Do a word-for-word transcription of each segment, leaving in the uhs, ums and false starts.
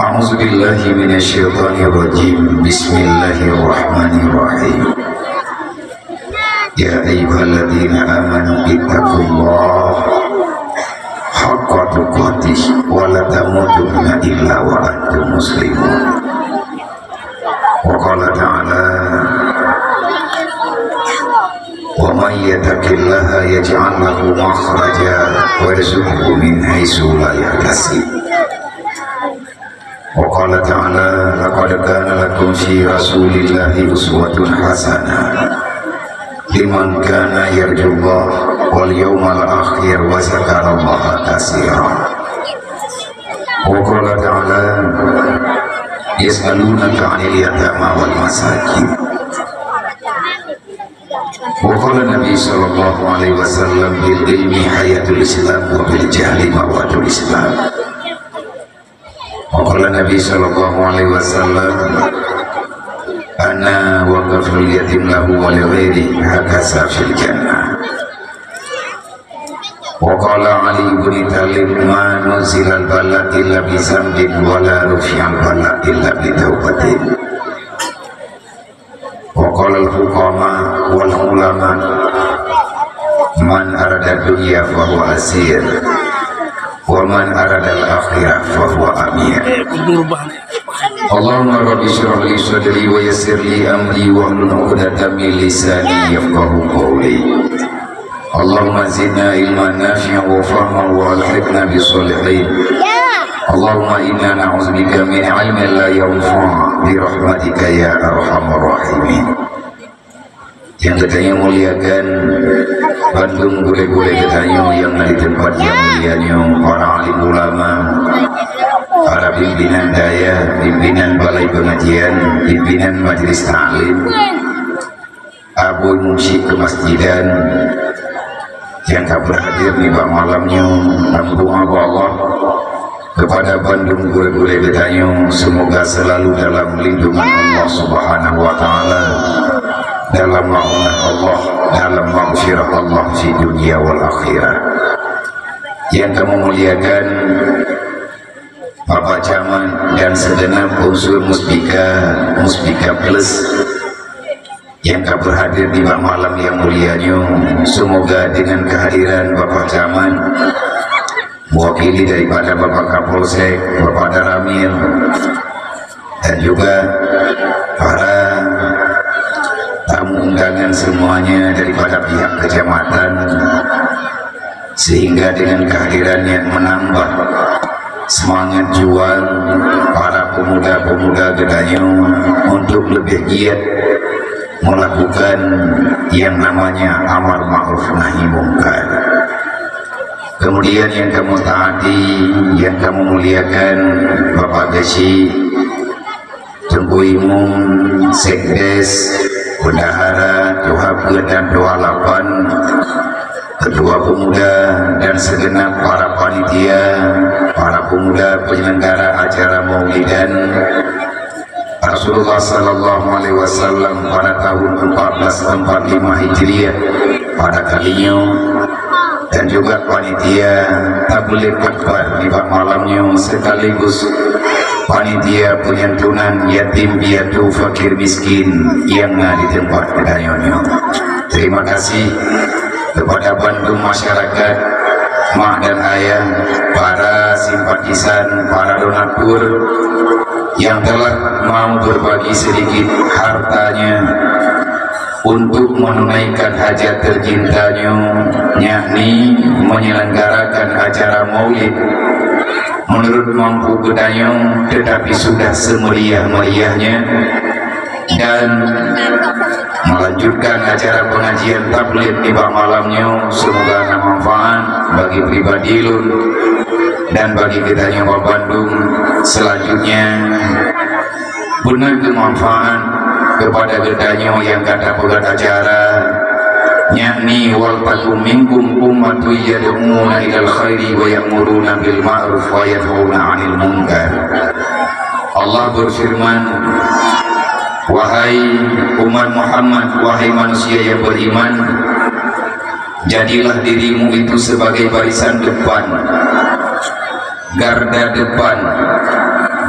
أعوذ بالله من الشيطان الرجيم. بسم الله الرحمن الرحيم. يا أيها الذين آمنوا اتقوا الله حق تقاته ولا تموتن إلا وأنتم مسلمون. وقال تعالى: ومن يتق الله يجعل له مخرجا ويرزقه من حيث لا يحتسب. وقال تعالى: لقد كان لكم في رسول الله أسوة حسنة لمن كان يرجو الله واليوم الآخر وذكر الله كثيرا. وقال تعالى: يسألونك عن اليتامى والمساكين. وقال النبي صلى الله عليه وسلم: بالعلم حياة الإسلام وبالجهل موات الإسلام. وقال النبي صلى الله عليه وسلم: أنا وكفل اليتيم له ولغيره هكذا في الجنة. وقال علي بن طالب: ما نزل البلاء إلا بذنب ولا رفع البلاء إلا بتوبة. وقال الحكماء والعلماء: من أراد الدنيا فهو أسير، ومن أراد الآخرة فهو أمير. اللهم رب اشرح لي صدري ويسر لي أمري واحلل عقدة من لساني يفقهوا قولي. اللهم زدنا علما نافعا وفهما وألحقنا بالصالحين. اللهم إنا نعوذ بك من علم لا ينفع برحمتك يا أرحم الراحمين. Nyang geutanyoe muliakan, bandum gurée-gurée geutanyoe nyang na di teumpat nyang mulia nyoe, para alim ulama, para pimpinan dayah, pimpinan balai pengajian, pimpinan majelis taklim, Abu Musyik Kemasjidan nyang ka berhadir nibak malam nyoe, lam doa bak Allah kepada bandum gurée-gurée geutanyoe, semoga selalu dalam lindungan Allah Subhanahu wa Taala, dalam maunah Allah, dalam maghfirah Allah di dunia wal akhirah. Nyang kamoe muliakan, Bapak Camat dan segenap unsur Muspika, Muspika Plus nyang ka berhadir di malam nyang mulia nyoe. Semoga dengan kehadiran Bapak Camat, mewakili daripada Bapak Kapolsek, Bapak Danramil, dan juga para tamu undangan semuanya daripada pihak kecamatan, sehingga dengan kehadirannya menambah semangat juang para pemuda-pemuda geutanyoe untuk lebih giat melakukan yang namanya amar ma'ruf nahi mungkar. Kemudian yang kamoe taati, yang kamoe muliakan, Bapak Geuchik, Teungku Imum, Sekdes, Bendahara, Tuha Peuet dan Tuha Lapan, Ketua Pemuda dan segenap para panitia, para pemuda penyelenggara acara Maulidan Rasulullah sallallahu alaihi wasallam pada tahun empat belas empat lima Hijriah pada kali nyoe, dan juga panitia Tabligh Akbar nibak malam nyoe sekaligus panitia penyantunan yatim piatu fakir miskin nyang na di teumpat geutanyoe nyoe. Terima kasih kepada bandum masyarakat, mak dan ayah, para simpatisan, para donatur yang telah mau berbagi sedikit hartanya untuk menunaikan hajat tercinta nyoe, yakni menyelenggarakan acara Maulid menurut mampu geutanyoe, tetapi sudah semeriah-meriahnya, dan melanjutkan acara pengajian tabligh nibak malam nyoe. Semoga na manfaat bagi pribadi lôn dan bagi geutanyoe bandum. Selanjutnya, beuna keumanfaat kepada geutanyoe nyang ka tapeugöt acara, yakni, "Wal takum minkum ummatun yad'una ilal khairi wa ya'muruna bil ma'ruf wa yanhauna 'anil munkar." Allah berfirman, "Wahai umat Muhammad, wahai manusia yang beriman, jadilah dirimu itu sebagai barisan depan, garda depan,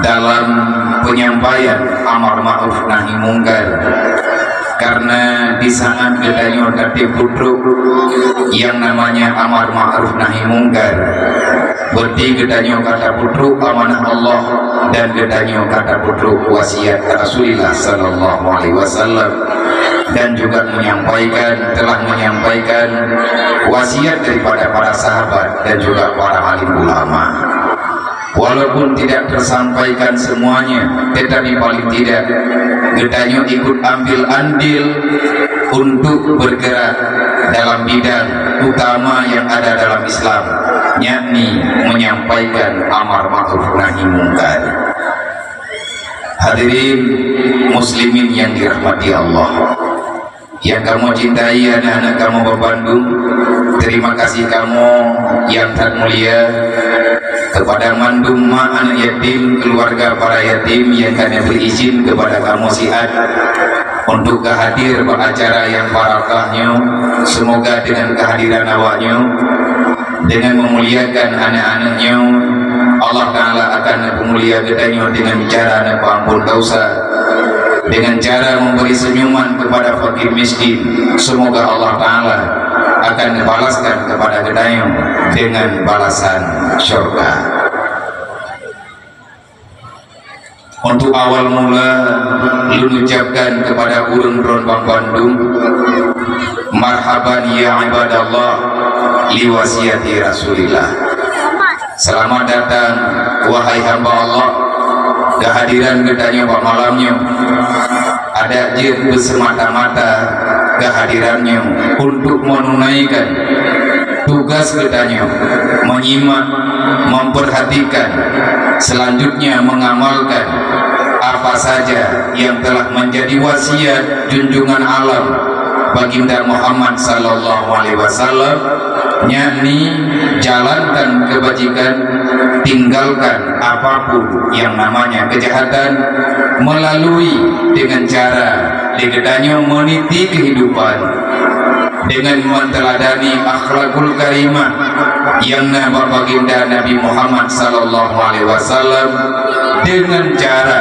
dalam penyampaian amar ma'ruf nahi mungkar. Karena di saat geutanyoe tateupeue trok yang namanya amar ma'ruf nahi mungkar, berarti geutanyoe ka tapeutrok amanah Allah dan geutanyoe ka tapeutrok wasiat Rasulullah sallallahu alaihi wasallam, dan juga menyampaikan, telah menyampaikan wasiat daripada para sahabat dan juga para alim ulama. Walaupun tidak tersampaikan semuanya, tetapi paling tidak geutanyoe ikut ambil andil untuk bergerak dalam bidang utama yang ada dalam Islam, yakni menyampaikan amar ma'ruf nahi mungkar. Hadirin muslimin yang dirahmati Allah, yang kamoe cintai, aneuk-aneuk kamoe bandum, terima kasih kamoe yang that mulia kepada mandum mak aneuk yatim, keluarga para yatim yang ka neubri izin kepada kamoe siat untuk ka hadir bak acara yang barakah nyoe. Semoga dengan kehadiran awak nyoe, dengan memuliakan aneuk-aneuk nyoe, Allah Ta'ala akan neumulia geutanyoe dengan cara neupeuampon dosa, dengan cara memberi senyuman kepada fakir miskin. Semoga Allah Ta'ala akan membalaskan kepada geutanyoe dengan balasan syurga. Untuk awal mula, lôn ucapkan kepada ureuëng droen banmandum, marhaban ya ibadallah, li wasiati Rasulillah. Selamat datang, wahai hamba Allah. Kehadiran geutanyoe bak malam nyoe adak jeuet beuseumata-mata kehadiran nyoe untuk menunaikan tugas geutanyoe, menyimak, memperhatikan, selanjutnya mengamalkan apa saja yang telah menjadi wasiat junjungan alam Baginda Muhammad sallallahu alaihi wasallam, yakni jalankan kebajikan, tinggalkan apapun yang namanya kejahatan, melalui dengan cara di geutanyoe meniti kehidupan dengan menteladani akhlakul karimah yang na bak Baginda Nabi Muhammad sallallahu alaihi wasallam, dengan cara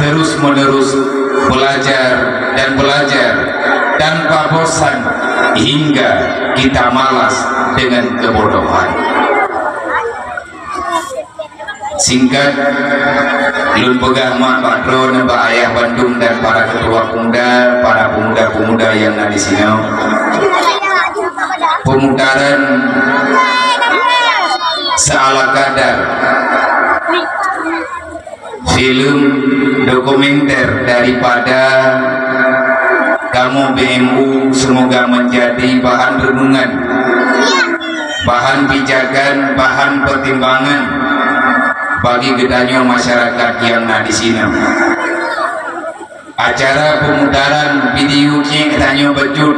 terus-menerus belajar dan belajar tanpa bosan hingga kita malas dengan kebodohan. Singkat, lôn peugah mak bak droeneuh, bak ayah bandum dan para ketua pemuda, para pemuda-pemuda yang na di sinoe. Pemutaran seala kadar film dokumenter daripada kamoe B M U semoga menjadi bahan renungan, bahan pijakan, bahan pertimbangan bagi geutanyoe masyarakat yang na di sinoe. Acara pemutaran video nyoe geutanyoe bacut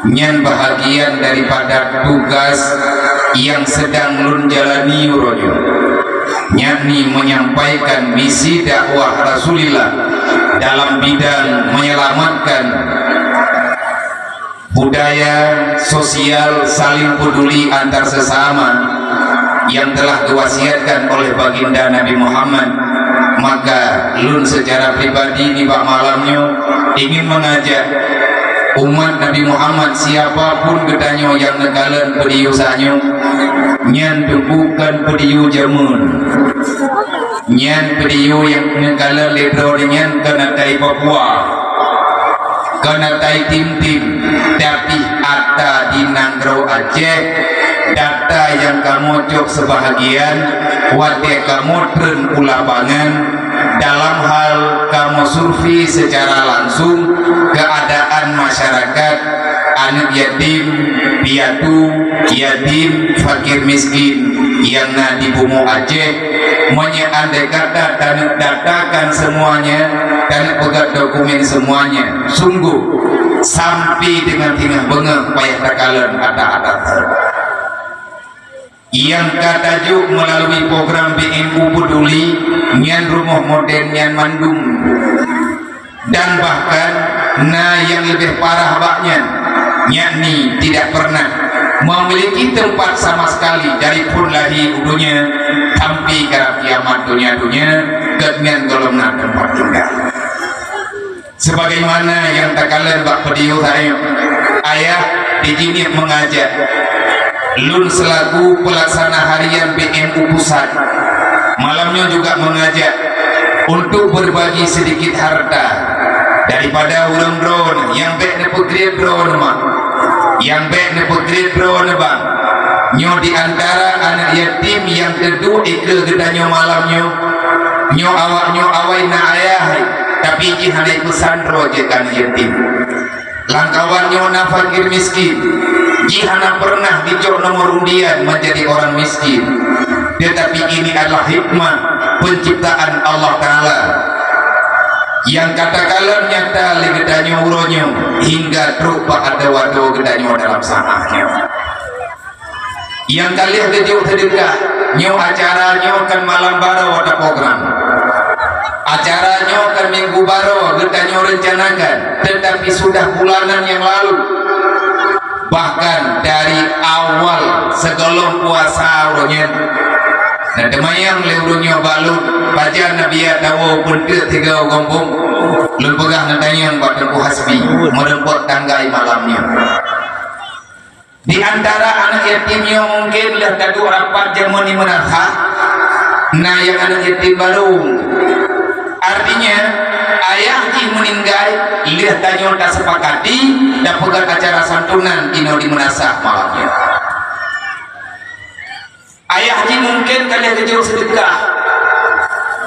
nyan bahagian daripada tugas yang sedang lôn jalani uroe nyoe, yakni menyampaikan misi dakwah Rasulillah dalam bidang menyelamatkan budaya sosial saling peduli antar sesama yang telah diwasiatkan oleh Baginda Nabi Muhammad. Maka lôn secara pribadi nibak malam nyoe ingin mengajak umat Nabi Muhammad, siapapun geutanyoe nyang neukalon video nyoe, nyan bukan video jameun. Nyan video nyang neukalon lé droeneuh nyan kon ata i Papua, kon ata i Timtim, tapi ata di nanggroe Aceh. Data nyang kamoe cok seubahagian watée kamoe treun u lapangan, dalam hal kamoe survei secara langsung keadaan masyarakat, aneuk yatim, piatu, yatim, fakir miskin nyang na di bumoe Aceh. Meunyoe andai kata taneuk datakan semuanya, taneuk peugah dokumen semuanya, sungguh sampai dengan tingah beungoh payah takalon ata-ata. Nyang ka tajok meulalu program B M U Peduli nyan rumoh modern nyan mandum. Dan bahkan na nyang leubeh parah bak nyan, yakni tidak pernah memiliki tempat sama sekali dari phon lahé u donya sampai karab kiamat donya-donya, gobnyan gohlom na tempat tinggal. Sebagaimana nyang takalon bak video saya, ayah di sini mengajak lôn selaku pelaksana harian B M U pusat. Malam nyoe juga mengajak untuk berbagi sedikit harta daripada ureuëng droeneuh nyang bék neupeukriet droeneuh mah. Nyang bék neupeukriet droeneuh bang. Nyoe di antara aneuk yatim nyang teuduek ikeue geutanyoe malam nyoe. Nyoe awak nyoe awai na ayah, tapi jih hana ipeusan droe jeuet keu aneuk yatim. Lam kawan nyoe na fakir miskin, jih hana pernah dicok nomor undian menjadi orang miskin. Tetapi ini adalah hikmah penciptaan Allah Taala nyang ka takalon nyata lé geutanyoe uroe nyoe hingga trok bak adoe-adoe geutanyoe dalam saát nyoe. Nyang ka lheueh geujok seudeukah, nyoe acara nyoe kon malam baroe taprogram. Acara nyoe kon minggu baroe geutanyoe rencanakan, tetapi sudah bulanan nyang lalu. Bahkan dari awal sigohlom puasa uroe nyoe, na teumayang lé ureuëng nyoe bak lôn, pajan Nabi ya tawoe peunteuk tiga gombong. Lôn peugah na tanyong bak Teungku Hasbi, meureumpok tanggai malam nyoe. Di antara aneuk yatim nyoe mungken lheueh taduek rapat jameun di meunasah, na nyang aneuk yatim barô. Artinya, ayah jih meuninggai, lheueh tanyoe tasepakati tapeugét acara santunan inoe di meunasah malam nyoe. Ayah jih mungken ka lheueh geujok seudeukah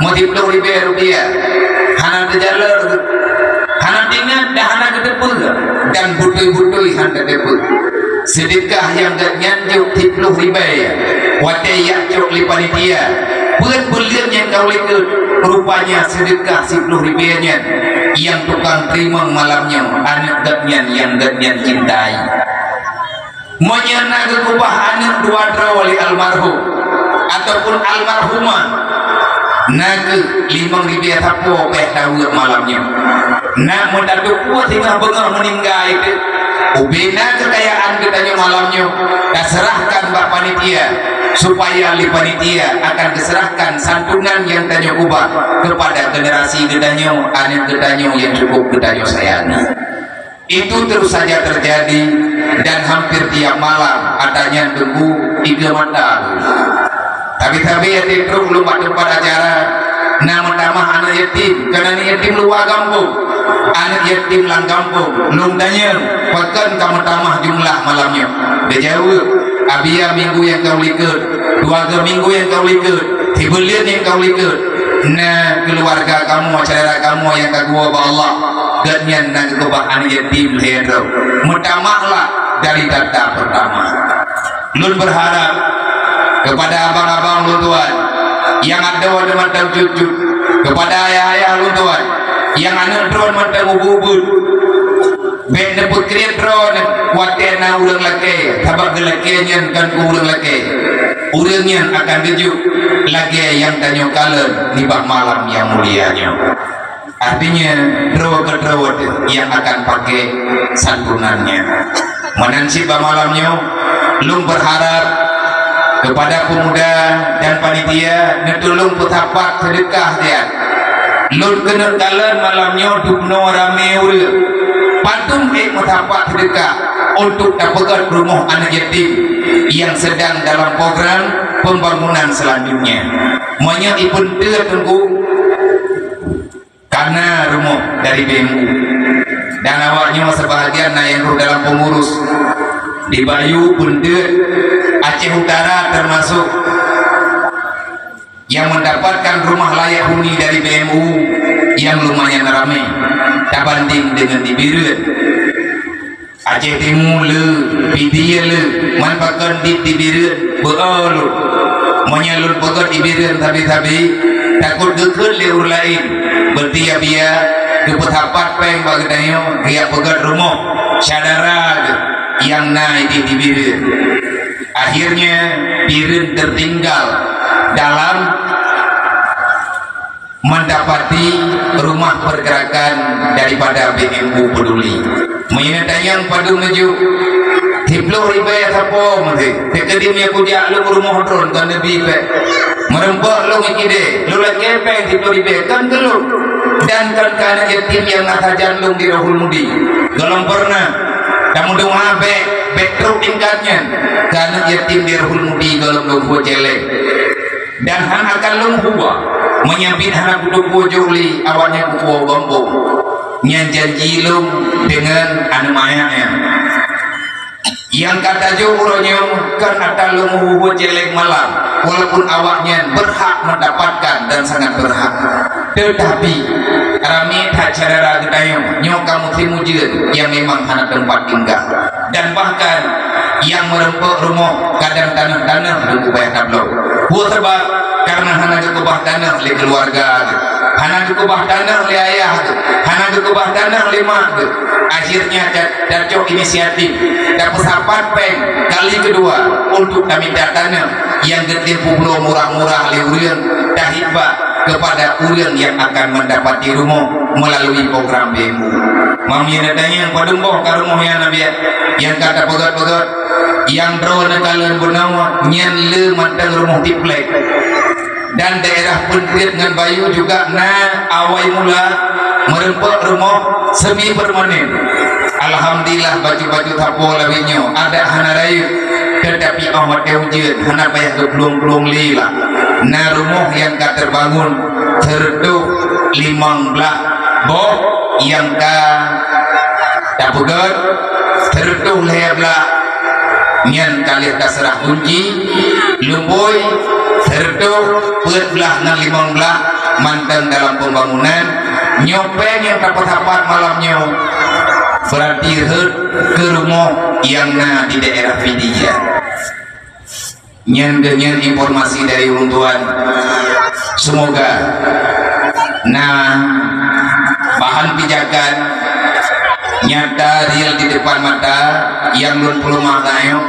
meusiploh ribée rupiah, hana teujalok, hana teuingat dan hana geuteupeue, dan beutôi-beutôi hana teupeue. Seudeukah nyang gobnyan jok siploh ribée, watée jak cok lé panitia, peuet buleuen nyang ka u likot, rupanya seudeukah siploh ribée nyan nyang tukang teurimong malam nyoe aneuk gobnyan nyang gobnyan cintai. Meunyoe na geukeubah aneuk dua droe lé almarhum ataupun almarhumah, na kheueh limong ribée sapo bék taweuek malam nyoe. Na meutatupeue singoh beungoh meuninggai teuh, ubé na keukayaan geutanyoe malam nyoe taseurahkan bak panitia, supaya lé panitia akan geuseurahkan santunan nyang tanyoe keubah keupada generasi geutanyoe, aneuk geutanyoe nyang cukup geutanyoe sayangi. Itu terus saja terjadi dan hampir tiap malam atra nyan teungku tiga mata. Tapi-tapi ya trok lom bak teumpat acara, na meutamah aneuk yatim, kon aneuk yatim luwa gampông, aneuk yatim lam gampông. Lôn tanyong, pakon ka meutamah jumlah malam nyoe? Geujaweueb, "Abia minggu nyang ka u likot, dua go minggu nyang ka u likot, sibuleuen nyang ka u likot, na keuluwarga kamoe, syedara kamoe nyang ka geuwoe bak Allah, gobnyan na geukeubah aneuk yatim lhée droe." Meutamahlah dari data pertama. Lôn beurharab keupada abang-abang lôn tuan nyang adoe mantong cut-cut, keupada ayah-ayah lôn tuan nyang aneuk droe mantong ubit-ubit, bék neupeukriet droe watée na ureuëng lakée, sabab geulakée nyan kon keu ureuëng lakée. Ureuëng nyan akan geujok lagée nyang tanyoe kalon nibak malam nyang mulia nyoe. Artinya, droe keudroe nyang akan pakai santunan nyan. Meunan cit bak malam nyoe, lôn beurharab keupada peumuda dan panitia neutulông peusapat seudeukah nyan. Lôn keuneuk kalon malam nyoe dubnoe ramé ureuëng. Padum ék meusapat seudeukah untuk tapeugét rumoh aneuk yatim nyang sedang dalam program pembangunan selanjutnya. Meunyoe ipeunteue teungku, ka na rumoh dari B M U. Dan awak nyoe sebahagian na nyang rôh dalam pengurus di Bayu, Peunteut, Aceh Utara termasuk yang mendapatkan rumah layak huni dari B M U yang lumayan ramai tabanding dengan di Bireuen. Aceh Timu le, Pidie le, man pakon di, di Bireuen beu-o lôn. Meunyoe lôn peugét di Bireuen sabe-sabe, takot geukheun lé ureuëng laén. Berarti ya biya geupeusapat péng bak geutanyoe, geujak peugét rumoh syedara geuh nyang na di, di Bireuen. Akhirnya Bireuen tertinggal dalam mendapati rumah pergerakan daripada B M U Peduli. Meunyoe tanyong padum neujok, Siploh ribèe sapo meusi. Teukeudi meunyoe kujak lôn rumoh droen kon neubi bèk. Meureumpok lôn ikidée, lôn lakée péng siploh ribèe kon keu lôn. Dan kon keu aneuk yatim nyang na sajan lôn di Rohul Mudi. Gohlom peureunah tameudoá bèk, bèk trok tingkat nyan. Keu aneuk yatim di Rohul Mudi gohlom lôn buet céléng. Dan hana akan lôn ubah, meunyoe biet hana kuteupeu jok lé awaknyan kuwoe gampông. Nyan janji lôn deungon aneuk manyak nyan. Nyang ka tajok uroe nyoe kon atra lôn meuhue céléng malam, walaupun awaknyan berhak mendapatkan dan sangat berhak. Tetapi, ramé that syedara geutanyoe nyoe ka musém ujeuen nyang memang hana teumpat tinggai. Dan bahkan nyang meureumpok rumoh kadang tanoh-tanoh lôn ubah tabloe. Peue sabab? Karena hana geukeubah tanoh lé keuluwarga geuh, hana geukeubah tanoh lé ayah geuh, hana geukeubah tanoh lé mak geuh. Akhirnya ta-, tacok inisiatif, tapeusapat péng kali keudua untuk tamita tanoh nyang geutem peubloe murah-murah lé ureuëng, tahiba kepada ureuëng yang akan mendapati rumoh melalui program B M U. Mam nyang tanyong padum boh ka rumoh nyan, Nabi, nyang ka tapeugét-peugét, nyang droeneuh kalon bunoe nyan le mantong rumoh triplek. Dan daerah Peuntrek ngon Bayu juga na awai mula meureumpok rumoh semi permanen. Alhamdulillah, bacut-bacut sapo lagée nyoe adak hana rayeuk, tetapi óh watée ujeuen hana payah geuplueng-plueng lé lah. Na rumoh nyang ka teubangun seureutôh limong blaih boh nyang ka tapeugét, seureutôh lhée blaih nyan ka lheueh taseurah gunci, lumbôi seureutôh peuet blaih ngon limong blaih mantong dalam pembangunan. Nyoe péng nyang tapeusapat malam nyoe, beurati rhot keu rumoh nyang na di daerah Pidie. Nyan keuh nyan informasi dari ulôn tuan. Semoga na bahan pijakan nyata real di depan mata nyang lôn peuleumah tanyoe.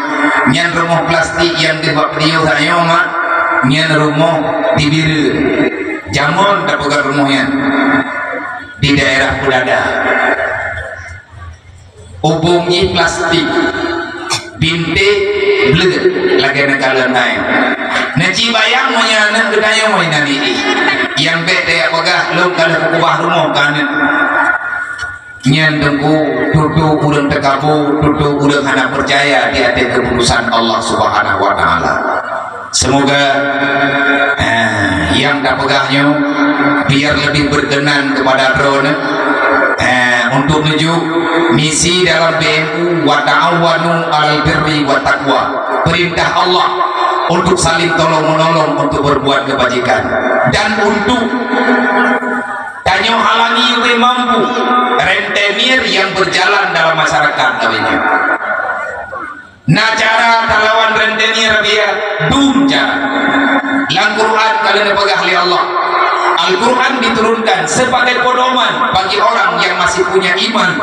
Nyan rumoh plastik nyang di bak video tanyoe, mak. Nyan rumoh di Bire. Jameun tapeugah rumoh nyan di daerah Peudada. Ubông jih plastik, binték bleuet lagée neukalon hai. Neuci bayang meunyoe aneuk geutanyoe inan ié. Nyang bék teuyak peugah lôn ka lheueh kukeubah rumoh keu aneuk. Nyan teungku, tutoe ureuëng teukabo, tutoe ureuëng hana peucaya di ateueh keuputusan Allah Subhanahu wa Taala. Semoga, eh, nyang tapeugah nyoe biar lebih berkenan kepada droeneuh, eh, untuk menuju misi dalam B M U, "Wa ta'awanu 'alal birri wat taqwa." Perintah Allah untuk saling tolong-menolong untuk berbuat kebajikan dan untuk tanyoe halangi ubé mampu rentenir yang berjalan dalam masyarakat, katanya. Na cara talawan rentenir, Rabia, dum cara. Lam Quran ka lheueh neupeugah lé Allah, Al-Quran diturunkan sebagai pedoman bagi orang yang masih punya iman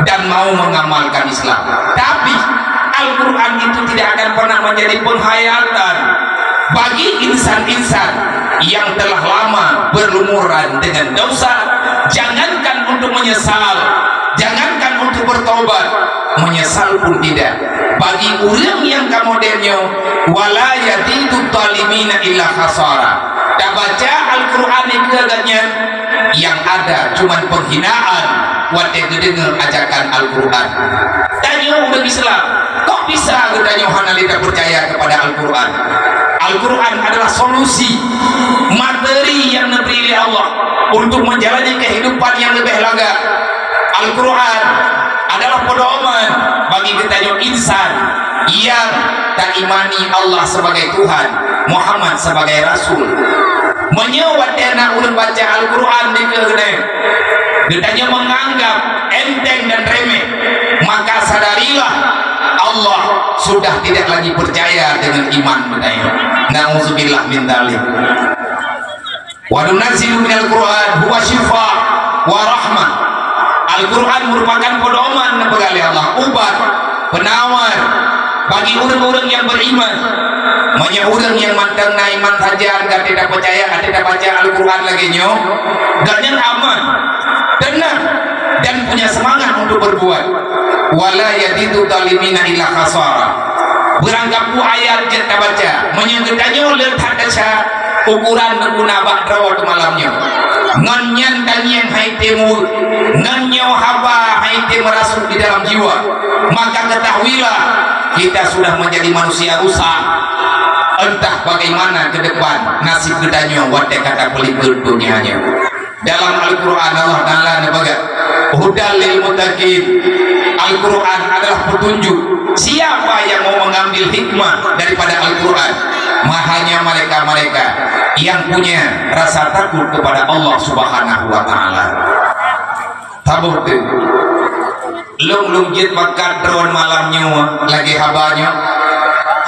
dan mau mengamalkan Islam. Tapi, Al-Quran itu tidak akan pernah menjadi penghayatan bagi insan-insan yang telah lama berlumuran dengan dosa. Jangankan untuk menyesal, jangankan untuk bertobat, menyesal pun tidak. Bagi ureuëng nyang ka model nyoe, "Wala yazidud zalimina illa khasara." Tabaca Al-Quran dikeue geuhnyan, yang ada cuman penghinaan watée geudeungoe ajakan Al-Quran. Tanyoe ureuëng Islam, kok bisa geutanyoe hana lé tapeucaya kepada Al-Quran? Al-Quran adalah solusi, materi yang neubri lé Allah untuk menjalani kehidupan yang leubeh lagak. Al-Quran adalah pedoman bagi geutanyoe insan yang taimani Allah sebagai Tuhan, Muhammad sebagai Rasul. Meunyoe watée na ureuëng baca Al-Quran dikeue geutanyoe menganggap enteng dan remeh, maka sadarilah Allah sudah tidak lagi percaya dengan iman geutanyoe. Nauzubillah min dzalik. "Wa nunazzilu minal Qur'an huwa syifa wa rahmah." Al-Quran merupakan pedoman neupeugah lé Allah, ubat, penawar bagi ureuëng-ureuëng nyang beriman. Meunyoe ureuëng nyang mantong na iman sajan ka teupeue peucaya, ka teupeue baca Al-Quran lagée nyoe, gobnyan aman, teunang, dan punya semangat untuk berbuat. Wala yazidu zalimina illa khasara. Beurangkapeue ayat jeuet tabaca, meunyoe geutanyoe le that desya ukuran neuguna bak droe teuh malam nyoe. Ngon nyan tangieng hai teuh mu-, ngon nyoe haba hai teuh meurasuk di dalam jiwa, maka ketahuilah kita sudah menjadi manusia rusak. Entah bagaimana ke depan nasib geutanyoe watée ka tapeulikot donya nyoe. Dalam Al-Quran Allah Ta'ala neupeugah, "Hudal lil muttaqin." Al-Quran adalah petunjuk. Siapa yang mau mengambil hikmah daripada Al-Quran? Hanya mereka-mereka yang punya rasa takut kepada Allah Subhanahu wa Ta'ala. Saboh teuh. Lôn, lôn jeuet pakat droe malam nyoe lagée haba nyoe.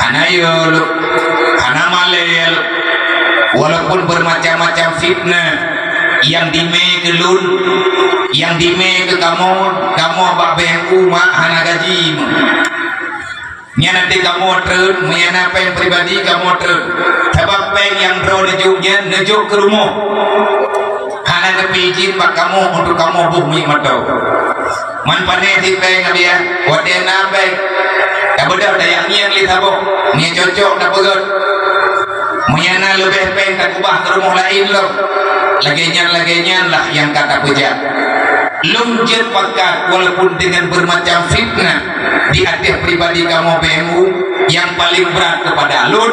Hana yö lôn, hana malée lôn. Walaupun bermacam-macam fitnah yang dimé keu lôn, yang dimé keu kamoe, kamoe bak B M U mak hana gaji meuh. Nyan até kamoe treun, meunyo na péng pribadi kamoe treun. Sabab péng nyang droe neujok nyan neujok keu rumoh. Hana neupeuidhin bak kamoe untuk kamoe boh minyeuk mantong. Man pané sit péng, Abiya, watée na péng, tabeudôh tajak ngieng lé saboh, ngieng cocok tapeugöt. Meunyo na leubeh péng takeubah keu rumoh laén lom. Lagée nyan, lagée nyan lah nyang ka tapeujak. Lôn jeuet pakat walaupun dengan bermacam fitnah di ateueh pribadi kamoe B M U, nyang paleng brat keupada lôn,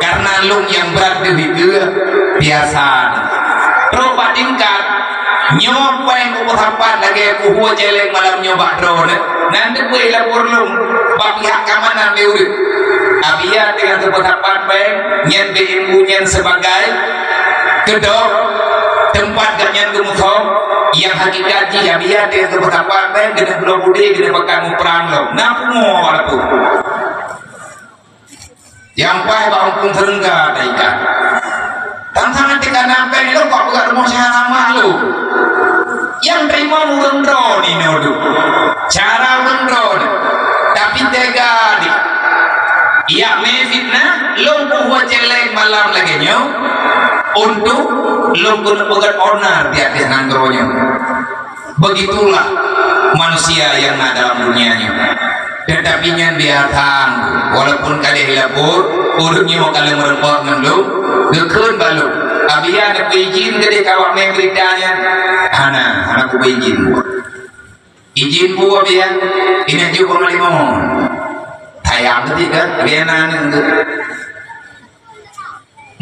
karena lôn nyang brat deuh keue biasa. Trok bak tingkat, nyoe péng kupeusapat lagée kuhue céléng malam nyoe bak droeneuh, nan teupeue lapor lôn bak pihak keamanan lé ureuëng. Abiya teungoh geupeusapat péng nyan B M U nyan sebagai keudok teumpat gobnyan geumeusom, nyang hakikat jih Abiya teungoh geupeusapat péng keuneuk bloe budi keuneuk pakai muprang lom. Na pungo walaupun. Nyang paih bak Huköm Seureuengga taikat. Tang-tang até ka na péng lom kok peugah rumoh syara mak lôn. Nyang teurimong ureuëng droeneuh nyoe duek. Cara ureuëng droeneuh. Tapi teuga dih. Yak mé fitnah, lôn kuhue céléng malam lagée nyoe untuk lôn keuneuk peugét onar di ateueh nanggroe nyoe. Begitulah manusia nyang na dalam dunia nyoe. Teutapi nyan biasa, walaupun ka lheueh lapor, ureuëng nyoe ka lheueh meureumpok ngon lôn, geukheun bak lôn, "Abiya, neupeuidhin keudeh kawak mé beurita nyan?" "Hana, hana kupeue idhin buet." "Idhin buet, Abiya, inong jeuet keu meulimong." Sayang beutôi kan, Abiya na aneuëk tu.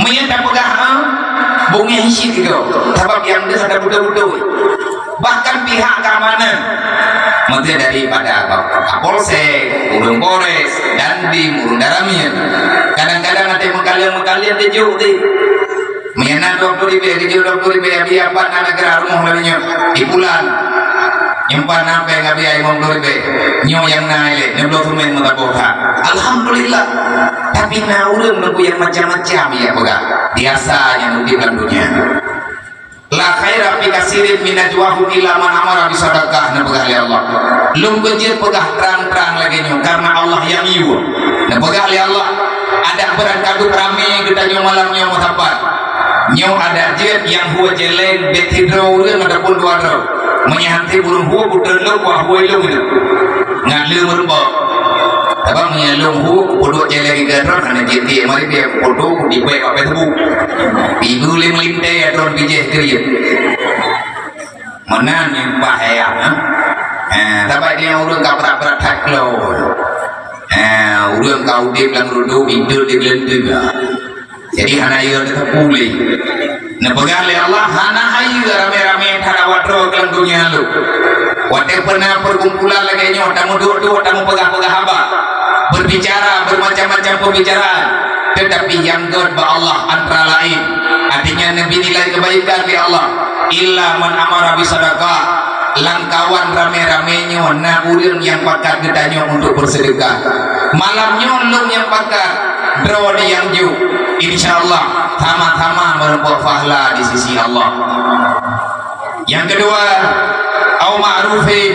Meunyo tapeugah, "Ah, beungéh cit keudroe," sabab nyang deuh hana beutôi-beutôi. Bahkan pihak keamanan, maksudnya daripada Kapolsek, ureuëng Polres, Dandim, ureuëng Danramil, kadang-kadang ada meukalon-meukalon teujuk teuh. Meunyo na dua puluh ribèe, teujuk dua puluh ribèe, Abiya, pat na neugara rumoh lagée nyoe, di Pulan. Nyoe pat na péng, Abiya, limong ploh ribèe. Nyoe nyang na ilée, nyoe bloe seumén meutabôh that. Alhamdulillah. Tapi na ureuëng neubri nyang macam-macam, Abiya, peugah. Biasa nyang udeb lam dunia. "La khaira fi katsirin min najwahum illa man amara bisadaqah," neupeugah lé Allah. Lôn beujeuet peugah trang-trang lagée nyoe, karena Allah nyang yue. Neupeugah lé Allah, adak beurangkapeue ramé geutanyoe malam nyoe meusapat. Nyoe adak jeuet nyang hue céléng bèk sidroe ureuëng ataupun dua droe. Meunyo han sép ureuëng hue, beuteun lôn, wah hue lôn nyoe. Ngat lé meurumpok. Sabab meunyo lôn hue, kupeuduek céléng iga droe, hana jeuet tiek mari biar kupoto, kutibée bak Facebook. Ibu lé meulintée droe bijéh kriet. Meunan nyang bahaya, ha? Eh, sabab dia ureuëng ka brat-brat that klo. Eh, ureuëng ka udeb lam rudu, idul di geuleuntui. Jadi hana yö teuteupue lé. Neupeugah lé Allah, hana hayeu ramé-ramé that awak droe keu lam dunia lôn. Watée peuna perkumpulan lagée nyoe, tameuduek-duek, tameupeugah-peugah haba, berbicara bermacam-macam pembicaraan, tetapi nyang gét bak Allah antara lain, artinya neubri nilai kebaikan di Allah, illa man amara bisadaqah, lam kawan ramé-ramé nyoe na ureuëng nyang pakat geutanyoe untuk bersedekah. Malam nyoe lôn nyang pakat, droeneuh nyang jok. Insya Allah, sama-sama meureumpok pahala di sisi Allah. Nyang keudua, au ma'rufin.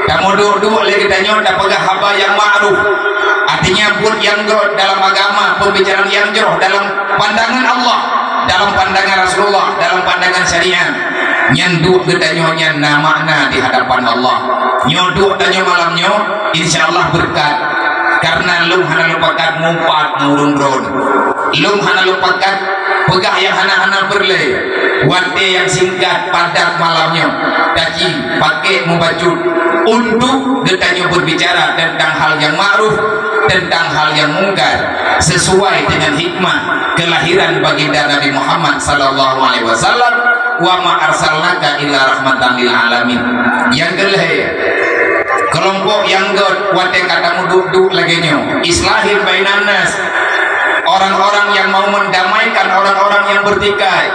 Tameuduek-duek lé geutanyoe tapeugah haba nyang ma'ruf. Artinya, buet nyang gét dalam agama, pembicaraan nyang jroh dalam pandangan Allah, dalam pandangan Rasulullah, dalam pandangan syariat. Nyan duek geutanyoe nyan na makna di hadapan Allah. Nyoe duek tanyoe malam nyoe, insya Allah beureukat. Karena lôn hana lôn pakat mumpat ngon ureuëng droen. Lôn hana lôn pakat peugah nyang hana-hana peureulée. Watée nyang singkat padat malam nyoe, taci pakék mubacut untuk geutanyoe berbicara tentang hal nyang ma'ruf, tentang hal nyang mungkar, sesuai dengan hikmah kelahiran baginda Nabi Muhammad sallallahu alaihi wasallam, "Wa ma arsalnaka illa rahmatan lil alamin." Nyang keulhée, keulompok nyang gét watée ka tameuduek-duek lagée nyoe, islahin bainan nas, orang-orang yang mau mendamaikan orang-orang yang bertikai.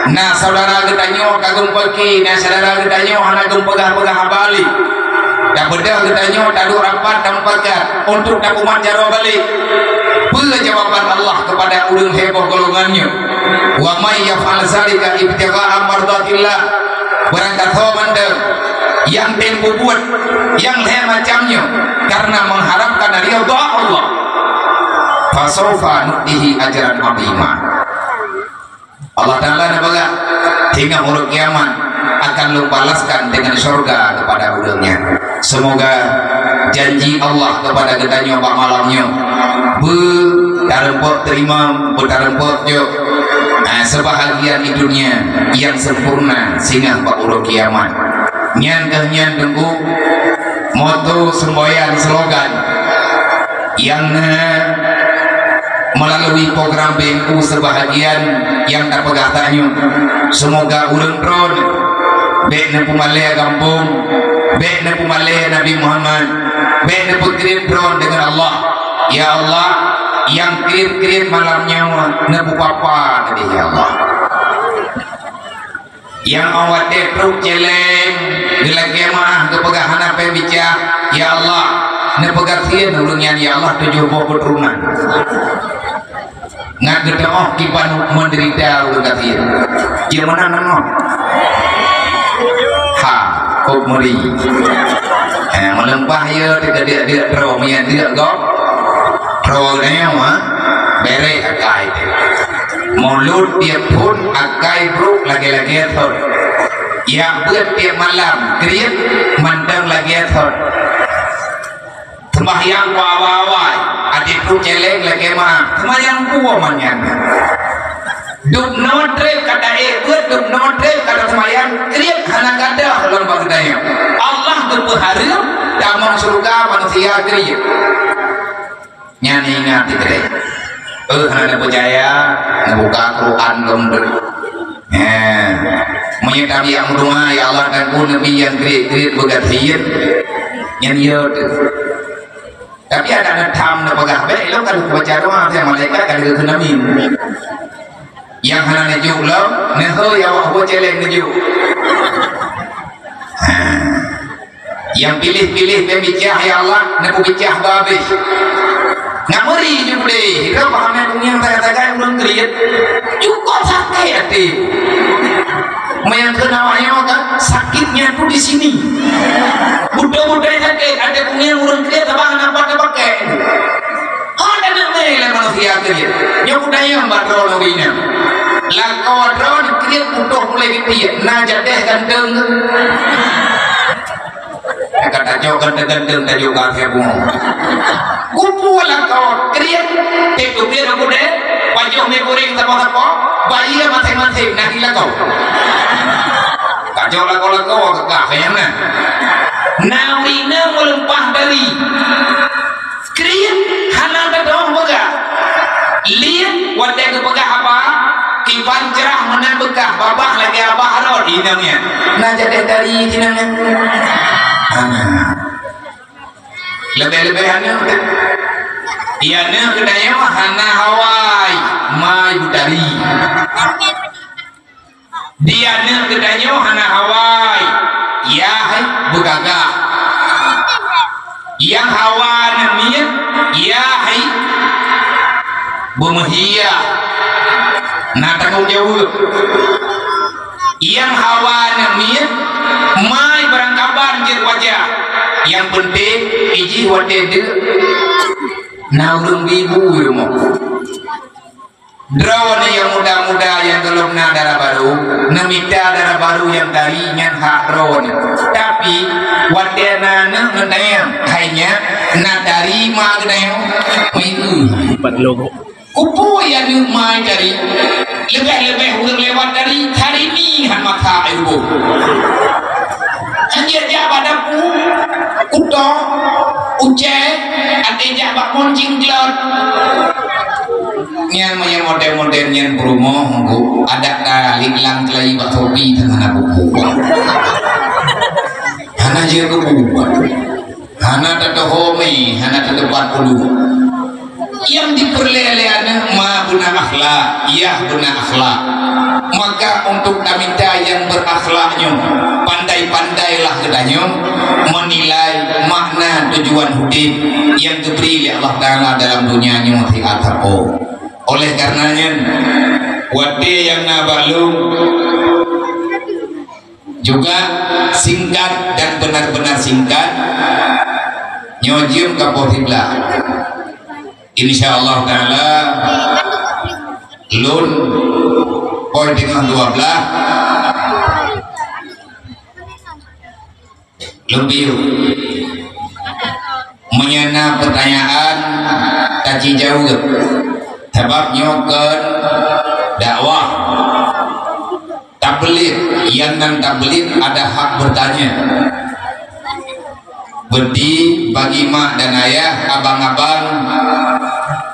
Na syedara geutanyoe ka geumeupaké, na syedara geutanyoe hana geumeupeugah-peugah haba lé. Tabeudôh geutanyoe taduek rapat dan mupakat untuk tapumat jaroe balek. Peue jawaban Allah kepada ureuëng heboh golongan nyoe? "Wa may yaf'al zalika ibtigha'a mardatillah." Barangkasoe mantong nyang tem peubuet nyang lhée macam nyoe karena mengharapkan ridha Allah, "fasaufa nu'tihi ajran 'azima." Allah Ta'ala na peugah, "Teungoh uroe kiamat akan lôn balaskan dengan syurga kepada ureuëng nyan." Semoga janji Allah kepada geutanyoe bak malam nyoe beutareumpok terima, beutareumpok jok, eh, sebahagian di dunia yang sempurna singoh bak uroe kiamat. Nyan keuh nyan teungku moto semboyan slogan yang, eh, melalui program B N U sebahagian yang tapeugah tanyoe. Semoga ureuëng droen bék neupeumalée gampông, bék neupeumalée Nabi Muhammad, bék neupeukriet droen dengan Allah. Ya Allah, nyang kriet-kriet malam nyoe neupeupapa teuh, ya Allah. Nyang awai trok céléng, geulakée meu'ah geupeugah hana péng bicah, ya Allah, neupeugah sien ureuëng nyan, ya Allah, tujoh boh keuturonan. Ngat geuteu'oh kiban meudeurita ureuëng gasien. Jeuet meunan nanoe. Ha, kok meuri. Eh, meuleumpah ya teuka deuk-deuk droe, meunyo deuk gob. Droe nyoe, ha, bereh akai. Mulut dia pun akai brok lagée-lagée thon. Ya beuet tiep malam, kriet mantong lagée thon. Sembahyang awai-awai, até trok céléng lagée meu'ah. Sembahyang peue man nyan? Dum noe treb ka taék beuet, dum noe treb ka tasembahyang, kriet hana gadôh lom bak geutanyoe. Allah geupeuhareuem tamong syeuruga manusia kriet. Nyan ingat teuh. Eh, hana neupeucaya, neubuka Quran lom deh. Eh, meunyoe tabiat meudoa, "Ya Allah, dan ku Nabi nyang kriet-kriet beugasien," nyan yo teuh. Tapi ada na tham neupeugah, "Bék lôn ka lheueh baca doa, teuh malaikat ka lheueh kheun amin." Nyang hana neujok lom, neuhôi awak buet céléng neujok. Ha. Nyang piléh-piléh péng bicah, ya Allah, neupeubicah bah habéh. Ngat meuri ju udeh, hidroe paham nyang kunyang sagai-sagai ureuëng kriet. Cukôp sakét até. Meunyo kheun awak nyoe kan, sakitnya tuh di sini. Beutôi-beutôi sakét, até kunyang ureuëng kriet, sabab hana pat tapakée. Hana deungoe lé manusia kriet. Nyoe kutanyong bak droeneuh inong. Lakoe droeneuh kriet putôh mulai geutiek, na jadeh ganteng. Ka tajok ganteng-ganteng tajok ka akhé bungoh. Kupu lakoe kriet, teubiet aku deh, pajoh mi kuring sapo-sapo, bayi masing-masing na di lakoe. Tajok lakoe-lakoe kekah nyang na. Na ureuëng inong meulimpah dari. Kriet hana teudoh peugah. Liet watée geupeugah haba, kiban crah meunan beukah, babah lagée abah rot inong nyan. Na jadeh dari inong nyan. Hana. Leubeh-leubeh aneuk. Di aneuk geutanyoe hana hawai, mai beutari. Di aneuk geutanyoe hana hawai, yah hai beugagah. Nyang hawa aneuk miet, yah hai beumeuhiah. Na tanggong jaweueb. Nyang hawa aneuk miet, mai barangkaban jeuet wajah. Nyang peunteng, ijih watée deuk na ureuëng bi bu rumoh. Droeneuh nyang muda-muda Nyang gohlom na dara barô, neumita dara barô nyang tari nyan hak droeneuh. Tapi, watèe na aneuk neutanyong, hai nyak, na tari ma geutanyoe? Meuieu. Pat logo. Kupui aneuk ma tari. Leubeh-leubeh ureueng lewat tari, tari ni han mata ilmu. Anjir jak bak dapu, kutong, ucèh, até jak bak mon jingklot. Nyan meunyoe model-model nyan peurumoh, Bu, adak ta liklang keulayi bak topi teungoh na buku. Hana jeuet keu buku. Hana teutohome, hana teutepat ulu. Nyang dipeureulee lé aneuk ma beuna akhlak, yah beuna akhlak. Maka untuk tamita nyang beurakhlak nyoe, pandai-pandailah geutanyoe meunilai makna tujuan udép nyang geubri lé Allah Taala dalam donya nyoe siat sapo. Oleh karena nyan, watèe nyang na bak lôn, juga singkat dan benar-benar singkat, nyoe jeuem ka poh siblaih. Insya Allah Taala, lôn poh teungoh dua blaih, lôn piôh. Meunyoe na peutanyaan, taci jaweueb. Sabab nyoe kon dakwah. Tabligh, nyang nan tabligh ada hak bertanya. Berarti bagi mak dan ayah, abang-abang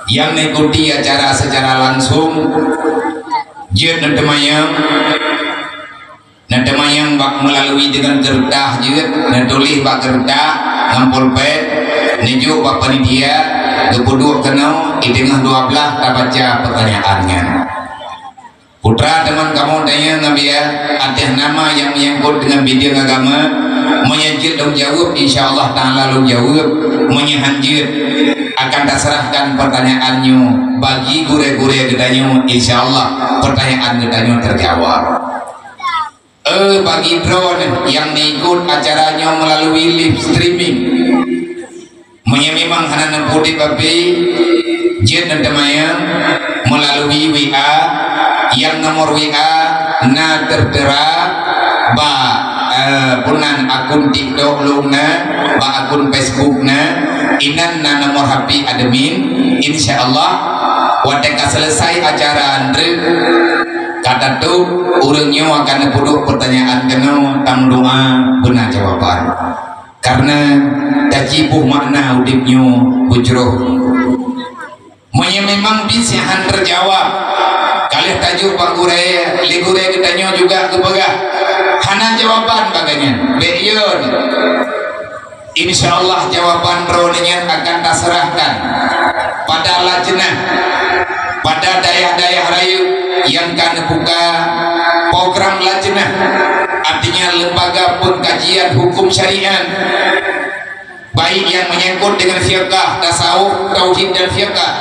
yang mengikuti acara secara langsung, jeuet neuteumanyong, neuteumanyong bak melalui dengan kertas jeuet, neutuléh bak kertas ngon pulpen, neujok bak panitia, geupeuduek keunoe, di teungoh dua blaih tabaca pertanyaan nyan. Putra teman kamoe tanyong, Nabi, ya, ateueh nama nyang menyangkut dengan bidang agama, meunyoe jeuet lôn jaweueb, insya Allah Taala lôn jaweueb, meunyoe han jeuet, akan taserahkan pertanyaan nyoe bagi gurée-gurée geutanyoe, insya Allah pertanyaan geutanyoe terjawab. Eh, bagi droeneuh nyang mengikut acara nyoe melalui live streaming, meunyoe memang hana neupeuudeb api, jeuet neuteumanyong melalui W A, nyang nomor W A na tertera bak, eh, peue nan akun TikTok lôn na, bak akun Facebook na, inan na nomor H P admin. Insya Allah, watée ka selesai acara, Andre, ka tatôb, ureuëng nyoe akan neupeuduek pertanyaan keunoe, tameudoa beuna jawaban. Karena tajiboh makna udeb nyoe beujroh. Meunyoe memang bit nyang han teujawab, ka lheueh tajok bak gurée, lé gurée geutanyoe juga geupeugah, hana jawaban bak gobnyan, bék yon. Insya Allah jawaban droeneuh nyan akan taserahkan pada lajnah, pada dayah-dayah rayeuk nyang ka neubuka program lajnah, artinya lembaga pengkajian hukum syariat, baik yang menyangkut dengan fiqah, tasawuf, tauhid dan fiqah,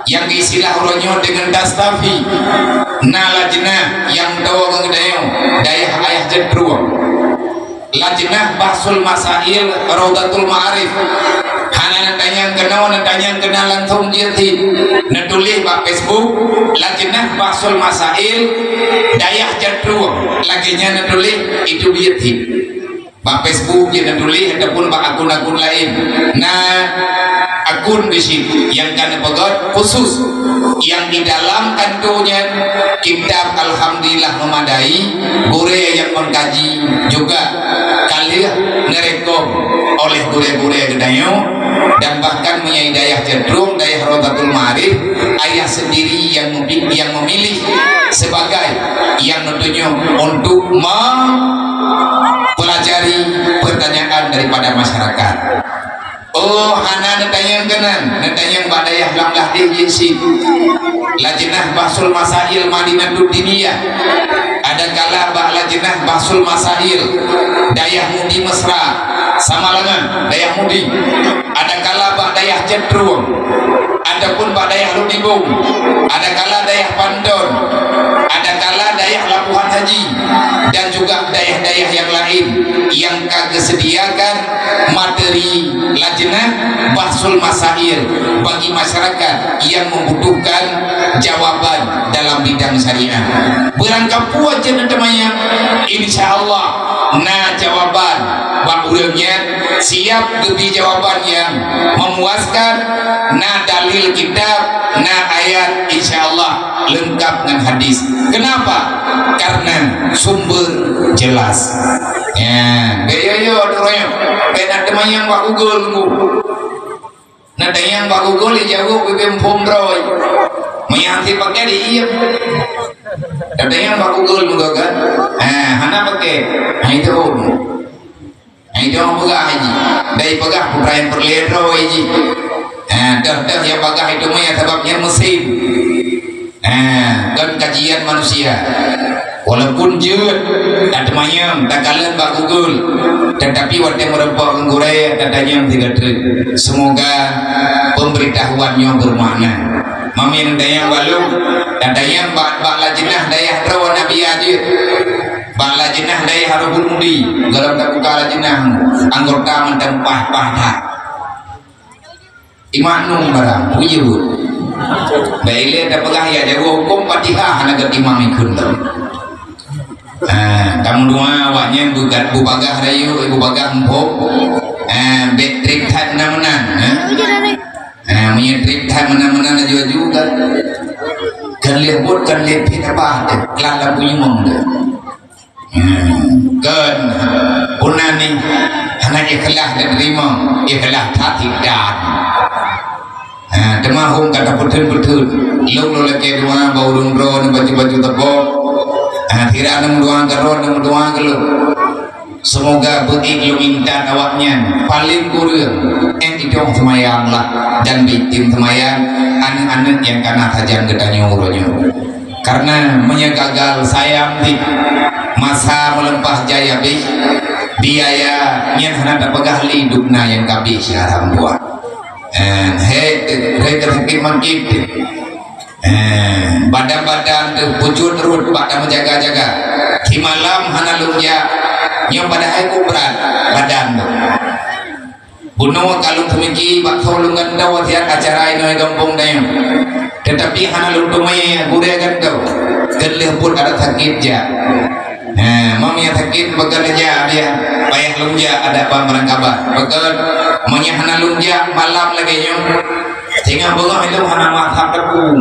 yang diistilah uroe nyoe dengan tastafi. Na lajnah nyang toe ngon geutanyoe, dayah ayah cendrung. Lajnah Bahsul Masail Raudatul Ma'arif. Hana neutanyong keunoe, neutanyong keunoe langsung jeuet cit. Neutuléh bak Facebook, Lajnah Bahsul Masail Dayah Cendrung. Lagée nyan neutuléh, itu jeuet cit. Bak Facebook jeuet neutuléh ataupun bak akun-akun laén. Na akun di situ nyang ka neupeugét khusus, nyang di dalam kanto nyan kitab alhamdulillah memadai, gurée nyang mengkaji juga ka lheueh neurekom oleh gurée-gurée geutanyoe, dan bahkan meunyoe dayah cendrung, dayah Raudatul Ma'arif, ayah sendiri yang membi-, yang memilih sebagai yang neutunyok untuk mempelajari pertanyaan daripada masyarakat. Oh, hana neutanyong keunan, neutanyong bak dayah lam Lahdi jih cit. Lajnah Bahsul Masail Madinatud Diniyah. Adakala bak Lajnah Bahsul Masail Dayah Mudi Mesra, Samalanga, Dayah Mudi. Adakala bak Dayah Cendrung, ataupun bak Dayah Lunibong, adakala Dayah Panton, adakala Dayah Labuhan Haji, dan juga dayah-dayah yang lain yang ka geuseudiakan materi lajnah bahsul masail bagi masyarakat yang membutuhkan jawaban dalam bidang syariah. Beurangkapeue cit na teumanyong, insya Allah na jawaban bak ureuëng nyan, siap geubri jawaban nyang memuaskan, na dalil kitab, na ayat, insya Allah leungkap ngon hadis. Kenapa? Karena sumber jelas. Ya, bèk yo-yo droe, bèk na teumanyong bak Google nunggu. Na tanyong bak Google, ijaweueb bibée muphom droe. Meunyo hase pakai, diiem. Na tanyong bak Google meugoe kan? Ha, hana pakai. Ha, itu. Ha, itu orang peugah haji. Dari peugah putra yang perlindung haji. Ha, dah dah yang bagah itu mah ya sabab nyan musim. Ha, kan kajian manusia. Walaupun jeuet dan teumanyong, takalon bak Google, tetapi watèe meureumpok ngon gurèe, tatanyong sigoe treuk. Semoga pemberitahuan nyoe bermakna. Mamin tanyong bak lôn, tatanyong bak, bak lajnah dayah droe Nabi jeuet. Bak lajnah dayah Ruhul Mudi, gohlom tabuka lajnah, anggota mantong paih-paih that. Imaknum barang, buyuet. Bèk ilèe tapeugah ya jaroe huköm Fatihah hana geutimang ikheun lom. Ah, tameudoa awaknyan beugat bubagah rayeuk, bubagah muphom. Ah, bèk trép that meunan-meunan, ha? Ah, meunyo trép that meunan-meunan laju-laju kan. Kan lheueh buet, kan lheueh pih tabah teuh, klan lam bunyueng teuh. Hmm, kon, puna ni, hana ikhlas dan terima, ikhlas that hidan. Ha, teuma hom ka tapeutheun-peutheun. Lôn lôn lakèe doa bak ureueng droeneuh bacut-bacut teupok. Ha, sira neumeudoa keu droeneuh, neumeudoa keu lôn. Semoga beuék lôn intat awaknyan, paleng kureueng, ék idong seumayang lah, dan beuitem seumayang, aneuk-aneuk nyang ka na sajan geutanyoe uroe nyoe. Karena meunyoe gagal sayang di masa meulimpah jaya bih, biaya nyan hana tapeugah lé dubna nyang ka bih siaram dua. Eh, he, he, sakit makin. Eh, badan-badan teuh bujur rot bak tameujaga-jaga. Simalam hana lôn jak, nyoe padahai ku brat badan tu. Bunoe ka lôn seumiki bak tho lôn gantoe siat acara inoe gampông tanyoe. Teutapi hana lôn teumé gurèe gantoe, keu lheueh buet adat sakét jak. Nah, meunyoe sakét beukeureuja dia, payah lôn jak adat ban barangkaban. Beukeut, meunyoe hana lôn jak malam lagèe nyoe, singoh beungoh ilôn hana masa teupeue.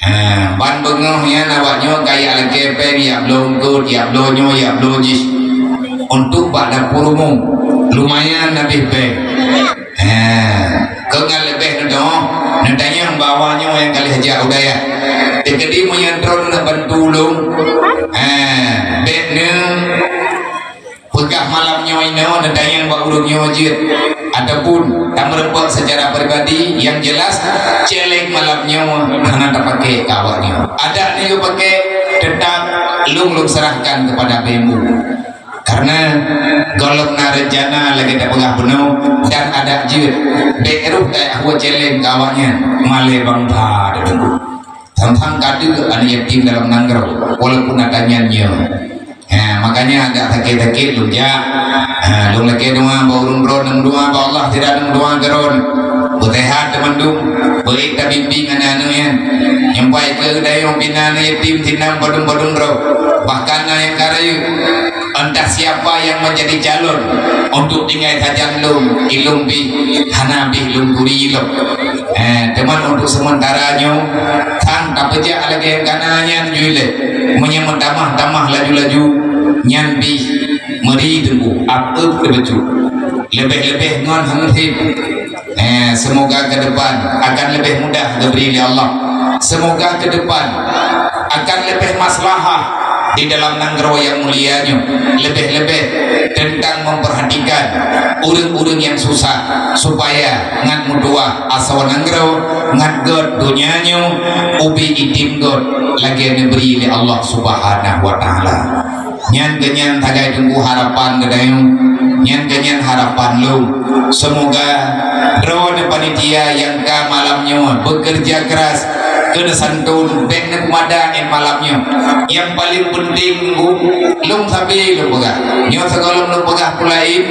Ha, ban beungoh nyan awak nyoe ka jak lakèe péng, jak bloe eungkôt, jak bloe nyoe, jak bloe jih. Untuk bak dapur umum, lumayan habéh péng. Ha, keu ngon leubeh neudoh, neutanyong bak awak nyoe nyang ka lheueh jak u dayah. Teukeudi meunyoe droeneuh neubantu ulôn, ha, bèk neu Peugah malam nyoe inoe neutanyong bak ureueng nyoe jeuet, ataupun tameureumpok secara pribadi, yang jelas, céléng malam nyoe hana tapaké keu awak nyoe. Adak nyoe paké, teutap lôn, lôn serahkan kepada beumu. Karena gohlom na rencana lagèe tapeugah bunoe dan adak jeuet, bèk rôh tajak hue céléng keu awak nyan, malèe bangsa teuh. Sang-sang ka deuh aneuk yatim dalam nanggroe, walaupun ata nyan nyoe. Ha, makanya agak sakét-sakét lôn jak. Ha, lôn lakèe doa bak ureueng droeneuh, doa bak Allah, sira neudoa keu droeneuh. Beuseuhat teumandum, beuék tabimbéng aneuk-aneuk nyan. Nyang pai keu dayong pina aneuk yatim sinan padum-padum droe. Bahkan na nyang ka rayeuk, entah siapa yang menjadi calon untuk tinggai sajan lôn, ilôn pih hana bih lôn turi lom. Eh, teuma untuk sementara nyoe, sang tapeujak lagèe nyang kana nyan jih lé. Meunyoe meutamah-tamah laju-laju, nyan pih meuri teungku, apeuet teubeujeuet. Leubeh-leubeh ngon hana sép. Eh, semoga ke depan akan lebih mudah diberi oleh Allah. Semoga ke depan akan lebih maslahah di dalam nanggroe nyang mulia nyoe, leubeh-leubeh teuntang memperhatikan ureueng-ureueng nyang susah, supaya ngat meutuwah asoe nanggroe, ngat gèt donya nyoe, ubé item gèt lagèe neubri lé Allah Subhanahu wa Ta'ala. Nyan keuh nyan sagai teungku harapan geutanyoe, nyan keuh nyan harapan lôn. Semoga droeneuh panitia nyang ka malam nyoe bekerja keras keu neusantun, bèk neupeumada 'oh malam nyoe. Nyang paleng peunteng teungku, lôn sabe lôn peugah. Nyoe sigohlom lôn peugah peue laén,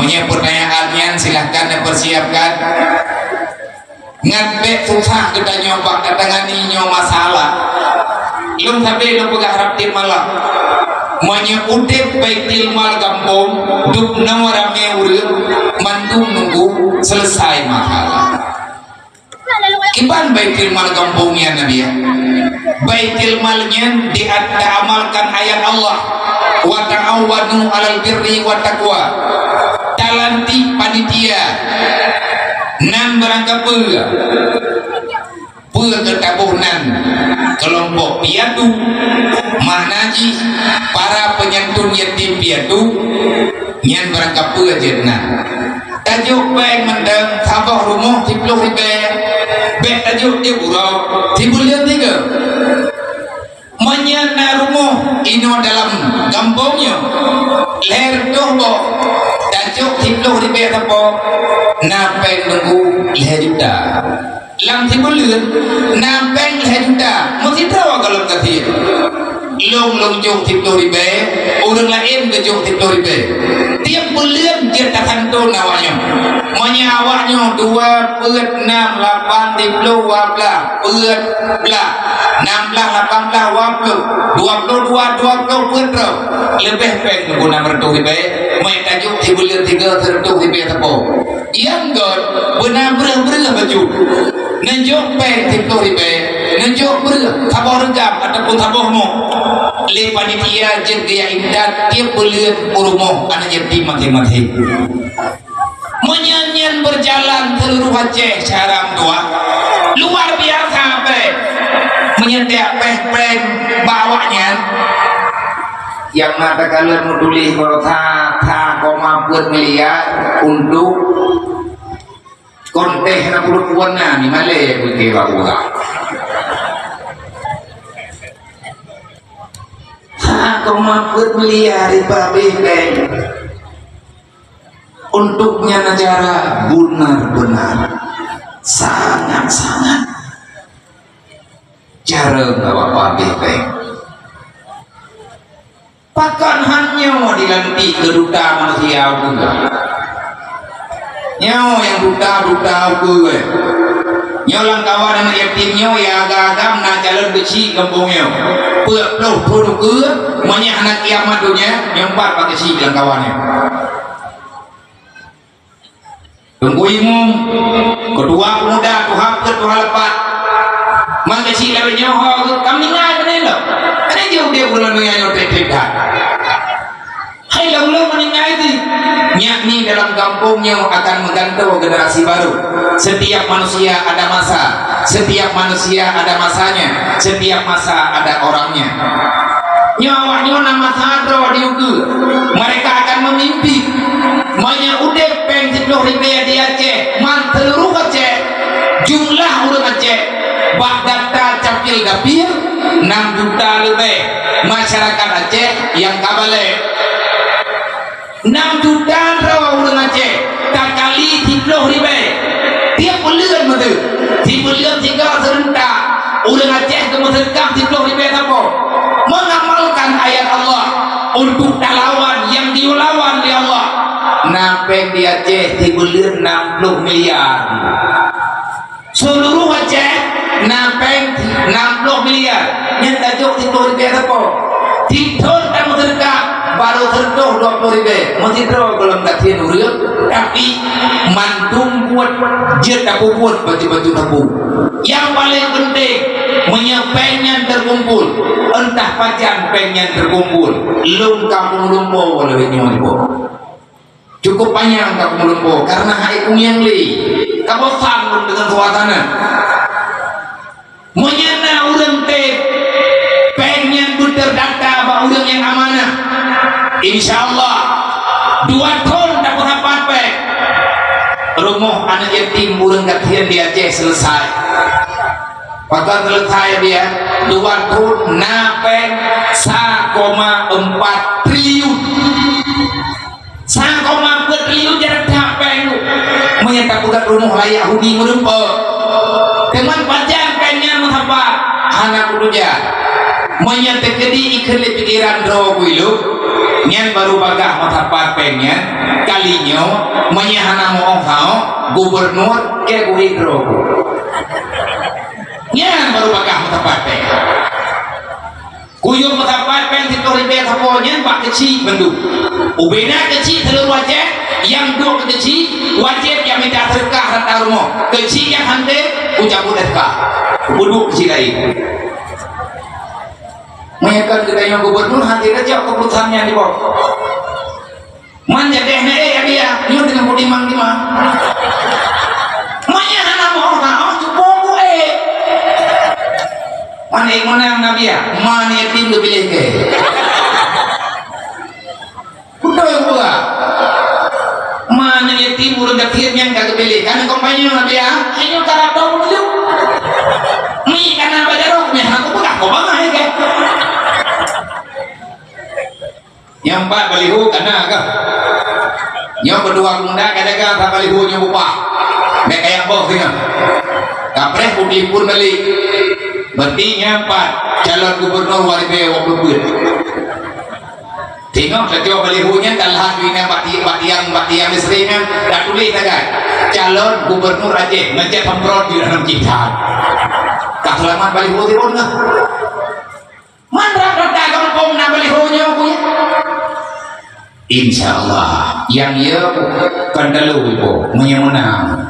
meunyoe peurtanyaan nyan silahkan neupersiapkan. Ngat bék susah geutanyoe bak tatangani nyoe masalah. Lôn sabe lôn peugah rab tiep malam. Meunyoe udeb Baitul Mal gampông, dub noe ramé ureuëng, mandum nunggu seuleusai masalah. Kiban Baitul Mal gampông nyan, Nabi, ya? Baitul Mal nyan di-, taamalkan ayat Allah, "Wa ta'awanu 'alal birri wat taqwa." Talantik panitia nan beurangkapeue, peue geutaboh nan keulompok piatu, makna jih para peunyantun yatim piatu, nyan beurangkapeue jeuet nan. Tajok péng mantong saboh rumoh siploh ribée, bék tajok tieb uroe sibuleuen tiga. Meunyoe na rumoh inoe dalam gampông nyoe, lhée reutôh boh, tajok siploh ribée sapo, na péng nunggu lhée juta. Lam sibuleuen, na péng lhée juta, meusidroe gohlom gasien. Lôn, lôn jok siploh ribée, ureuëng laén geujok siploh ribée. Tieb buleuen jeuet tasanton awaknyoe. Meunyoe awaknyoe dua, peuet, nam, lapan, siploh, dua blaih, peuet, blaih, nam blaih, lapan blaih, dua ploh, dua ploh dua, dua ploh, peuet droe. Leubeh péng nunggu nam reutôh ribée, meunyoe tajok sibuleuen tiga seureutôh ribée sapo. Nyang göt, beuna breueh-breueh bacut. Neujok péng siploh ribée, neujok breueh saboh reugam ataupun saboh mok. Lé panitia jeuet geuyak imdad tieb buleuen u rumoh aneuëk yatim maséng-maséng. Meunyoe nyan beujalan seuluruh Aceh syedara meutuah, luar biasa péng. Meunyoe tieb péng-péng bak awaknyan, nyang na takalon meutuléh baroesa sa koma peuet miliar untuk kontes na puluh peuet na ni malée beuke bak ureuëng. Sa koma peuet miliar ribée péng. Untuk nyan acara benar-benar sangat-sangat jarang awak pabeh péng. Pakon han nyoe dilantik keu duta manusia ukeue? Nyoe nyang duta-duta ukeue. Nyoe lam kawan aneuëk yatim nyoe ya agam-agam na calon beusi gampông nyoe. Peuet ploh thon ukeue, meunyoe hana kiamat donya, nyoe pat bak beusi lam kawan nyoe. Teungku Imum, keutua peumuda, tuha peuet, tuha lepat. Mangkeucik lawét nyoe ho geuh, ka meuninggai keunoe lom. Keunoe jeuet udeb ureuëng donya nyoe treb-treb that. Hai lom-lom meuninggai jih. Nyak ni dalam gampông nyoe akan meugantoe generasi baru. Setiap manusia ada masa, setiap manusia ada masanya, setiap masa ada orangnya. Nyoe awaknyoe na masa droe di ukeue. Mereka akan memimpin. Meunyoe udeb péng siploh ribée di Aceh, man seuluruh Aceh, jumlah ureuëng Aceh, bak data Capil Dapil, nam juta leubeh masyarakat Aceh nyang ka balek. Nam juta droe ureuëng Aceh, takali siploh ribée. Tieb buleuen meuteuk, sibuleuen sigoe seureuntak, ureuëng Aceh geumeuseudeukah siploh ribée sapo. Mengamalkan ayat Allah untuk talawan nyang dilawan lé Allah. Na péng di Aceh sibuleuen nam ploh miliar. Seuluruh Aceh na péng nam ploh miliar. Nyan tajok siploh ribée sapo. Sithon tameuseudeukah barô seureutôh dua ploh ribée. Meusidroe gohlom gasien ureuëng, tapi mandum buet jeuet tapeubuet bacut-bacut sapeue. Nyang paleng peunteng, meunyoe péng nyan teukumpul, entah pajan péng nyan teukumpul, lôn ka meulumpoe lagée nyoe nibak. Cukup panyang ka meulumpoe, karena hai kunyang lé, ka bosan lôn deungon suasana. Meunyoe na ureuëng teb péng nyan beuterdata bak ureuëng nyang amanah, insya Allah, dua thon tapeusapat péng. Rumoh aneuëk yatim ureuëng gasien di Aceh seuleusai. Pakon seuleusai dia, dua thon na péng sa koma empat triliun. Sa koma peuet triliun jarang that péng tu. Meunyoe tapeugah rumoh layak huni meureumpok. Teuma pajan péng nyan meusapat, hana kutuja. Meunyoe teukeudi ikheun lé pikeran droe ku ilok, nyan baru bagah meusapat péng nyan. Kali nyoe, meunyoe hana meu-ong saôh, gubernur ke kuhi droe ku. Nyan baru bagaih meusapat péng. Kuyueng meusapat péng siploh ribèe sapo nyan bak keuchik bandum. Ubena keuchik seuluruh Aceh nyang duek keuchik wajéb nyang mita seudeukah rata rumoh. Keuchik nyang hana, kucabut seudeukah. Kuduek keuchik laén. Meunyoe kon geutanyoe gubernur, hana jijak keuputusan nyan diboh. Man jadeh na, eh, Abiya, nyoe teungoh kutimang-timang. Manyang hana meu'oh-meu'oh, cupo ku, eh. Man, eh, meunang na, Abiya, man yatim geupiléh keu. Beutôi ku peugah. Man yatim ureueng gasien nyang ka geupiléh. Kan kompanye, Abiya, ayo ka rab dong dulu. Mi kana bak jaroe, mi hana kupeugah, kok bangai, kan? Nyang pat baliho kana kah? Nyoe keudua pemuda ka jaga that baliho nyoe bubah. Bèk kayang boh singoh. Kapreh kutelepon balik. Berarti nyang pat calon gubernur dua ribèe dua puluh peuet. Singoh tacok baliho nyan ka lhah inan bak ti-, bak tiang, bak tiang listrik nyan. Dak tuléh sagai. Calon gubernur Aceh, ngon cat semprot di dalam kitab. Ka seulamat baliho sirot nyoe. Man rata-rata gampông na baliho nyoe, Bu, ya? Insya Allah, nyang yö kon talo ipo, meunyoe meunang.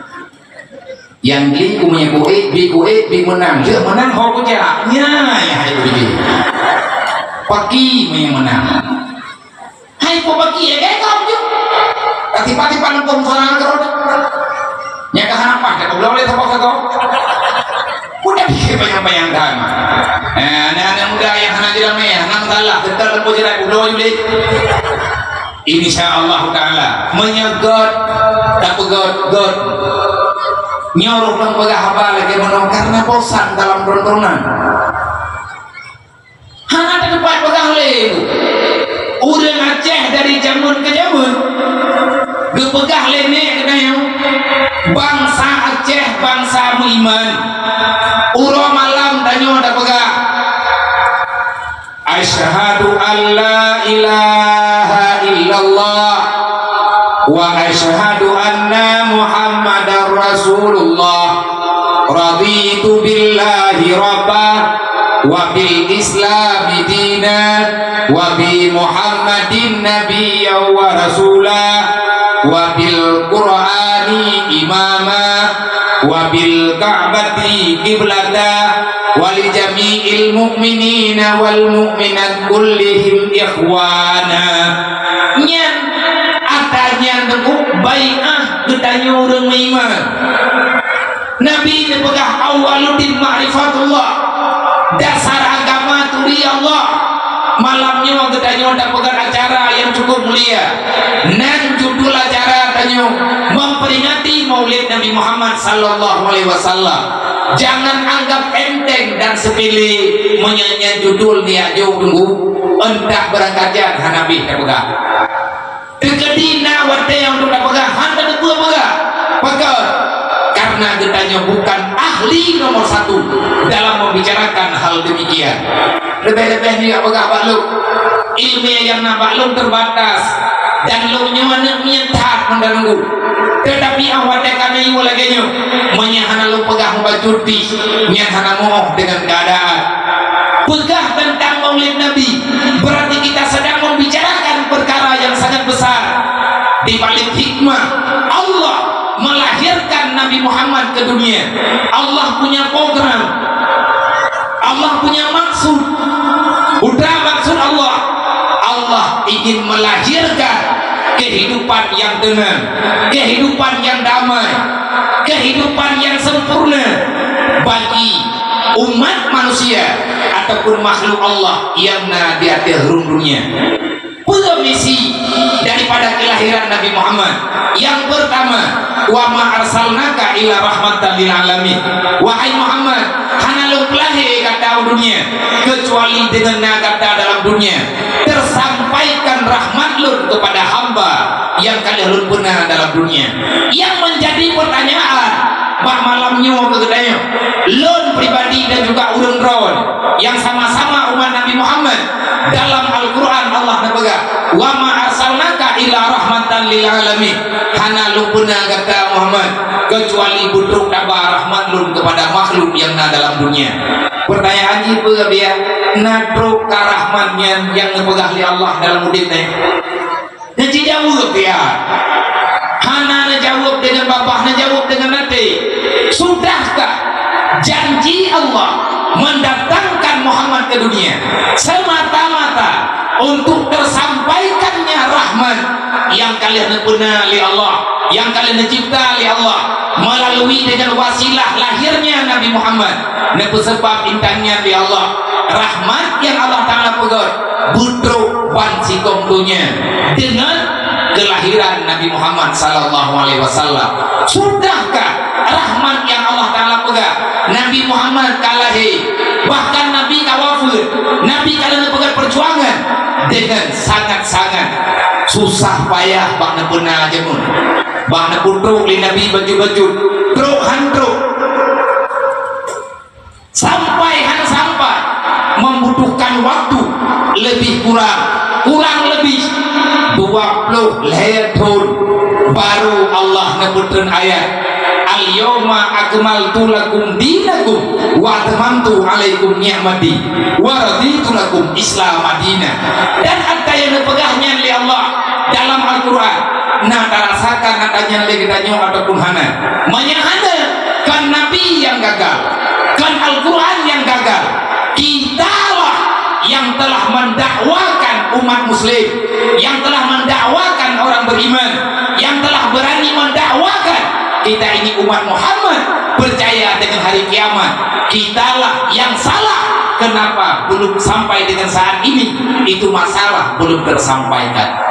Nyang bi ku meunyoe ku ék, bi ku ék, bi meunang. Yö meunang ho kujak. Nya, ya, hai, Bu, ya. Paki meunyoe meunang. Hai, peubagi, eh, gagal ju. Ka tipa-tipa leumpung suara keudroe. Nyang ka hana paih, ka bloe lé sapo-sapo. Udah pikir panyang-panyang that, mah. Eh, aneuk-aneuk muda nyang hana jilamé, hana masalah, teutab leumpung jirai, bloe ju lé. Insya Allah Taala, meunyoe göt, tapeugöt, göt. Nyoe ureueng peugah haba lagèe meunoe karena bosan dalam tontonan. Hana teumpat peugah lé. Ureueng Aceh dari jameun keu jameun geupeugah lé nèk geutanyoe, bansa Aceh bansa meuiman. Uroe malam tanyoe tapeugah, "Asyhadu an la ilaha illallah wa asyhadu anna Muhammadar Rasulullah." Raditu billahi rabba, wa bil islami dina, wa bi Muhammadin nabiyya wa rasula, wa bil Qur'ani imama, wa bil Ka'bati qiblata, wa li jami'il mu'minina wal mu'minat kullihim ikhwana. Nyan, ata nyan teungku bai'ah geutanyoe ureueng meuiman. Nabi neupeugah, "Awwaluddin ma'rifatullah." Dasar agama turi Allah. Malam nyoe geutanyoe tapeugöt acara nyang cukup mulia. Nan judul acara tanyoe memperingati Maulid Nabi Muhammad sallallahu alaihi wasallam. Jangan anggap enteng dan sepele meunyoe nyan judul nyan jok teungku. Entah beurangkajan hana beh tapeugah. Teukeudi na watèe nyang untuk tapeugah, hana teupeue peugah. Pakon? Karena geutanyoe bukan ahli nomor satu dalam membicarakan hal demikian. Leubeh-leubeh nyoe peugah bak lôn. Ileumèe nyang na bak lôn terbatas. Dan lôn nyoe aneuk miet that meunan teungku. Tetapi 'oh watèe ka neuyue lagèe nyoe, meunyoe hana lôn peugah mubacut pih, nyan hana meu'oh dengan keadaan. Peugah tentang Maulid Nabi, berarti kita sedang membicarakan perkara yang sangat besar. Di balik hikmah Allah melahirkan Nabi Muhammad ke dunia, Allah punya program, Allah punya maksud. Buta maksud Allah, Allah ingin melahirkan kehidupan yang tenang, kehidupan yang damai, kehidupan yang sempurna bagi umat manusia ataupun makhluk Allah yang na di ateueh rhueng dunia. Peue misi daripada kelahiran Nabi Muhammad? Yang pertama, "Wa ma arsalnaka illa rahmatan lil alamin." Wahai Muhammad, hana lôn peulahé gata u dunia kecuali deungon na gata dalam dunia, tersampaikan rahmat lôn kepada hamba nyang ka lheueh lôn peuna dalam dunia. Yang menjadi pertanyaan bak malam nyoe keu geutanyoe, lôn pribadi dan juga ureueng droe nyang sama-sama umat Nabi Muhammad, dalam Al-Quran Allah neupeugah, "Wa ma arsalnaka illa rahmatan lil alamin." Hana Lôn peuna gata Muhammad, keucuali beutrok taba rahmat lôn keupada makhluk nyang na dalam dunia. Peurtanyaan jih peue, Rabiah? Na trok ka rahmat nyan nyang neupeugah lé Allah dalam udeb nyoe? Neujijaweueb, ya. Hana neujaweueb deungon babah, neujaweueb deungon até. Sudahkah janji Allah mendatangkan Muhammad ke dunia semata-mata untuk tersampaikannya rahmat yang ka lheueh neupeuna lé Allah, yang ka lheueh neucipta lé Allah, melalui dengan wasilah lahirnya Nabi Muhammad, neupeuseubab intan nyan lé Allah. Rahmat yang Allah Taala peugöt beutrok ban sigom donya dengan kelahiran Nabi Muhammad sallallahu alaihi wasallam. Sudahkah rahmat yang Allah Taala peugah, Nabi Muhammad ka lahé, bahkan Nabi ka wafeuet, Nabi ka lheueh neupeugöt peujuangan dengan sangat-sangat susah payah bak neupeuna jameun, bak neupeutrok lé Nabi bacut-bacut, trok han trok. Sampai han sampai, membutuhkan waktu lebih kurang, kurang lebih dua puluh lhèe thôn, baru Allah neupeutrön ayat, "Al-yauma akmaltu lakum dinakum wa atmamtu alaikum ni'mati wa raditu lakum Islam madina." Dan ata nyang neupeugah nyan lé Allah dalam Al-Quran, na tarasakan ata nyan lé geutanyoe ataupun hana. Meunyo hana, kon Nabi nyang gagal, kon Al-Quran nyang gagal. Kitalah yang telah mendakwakan umat muslim, yang telah mendakwakan orang beriman, yang telah berani mendakwakan kita ini umat Muhammad percaya dengan hari kiamat. Kitalah yang salah, kenapa belum sampai dengan saat ini itu masalah belum tersampaikan.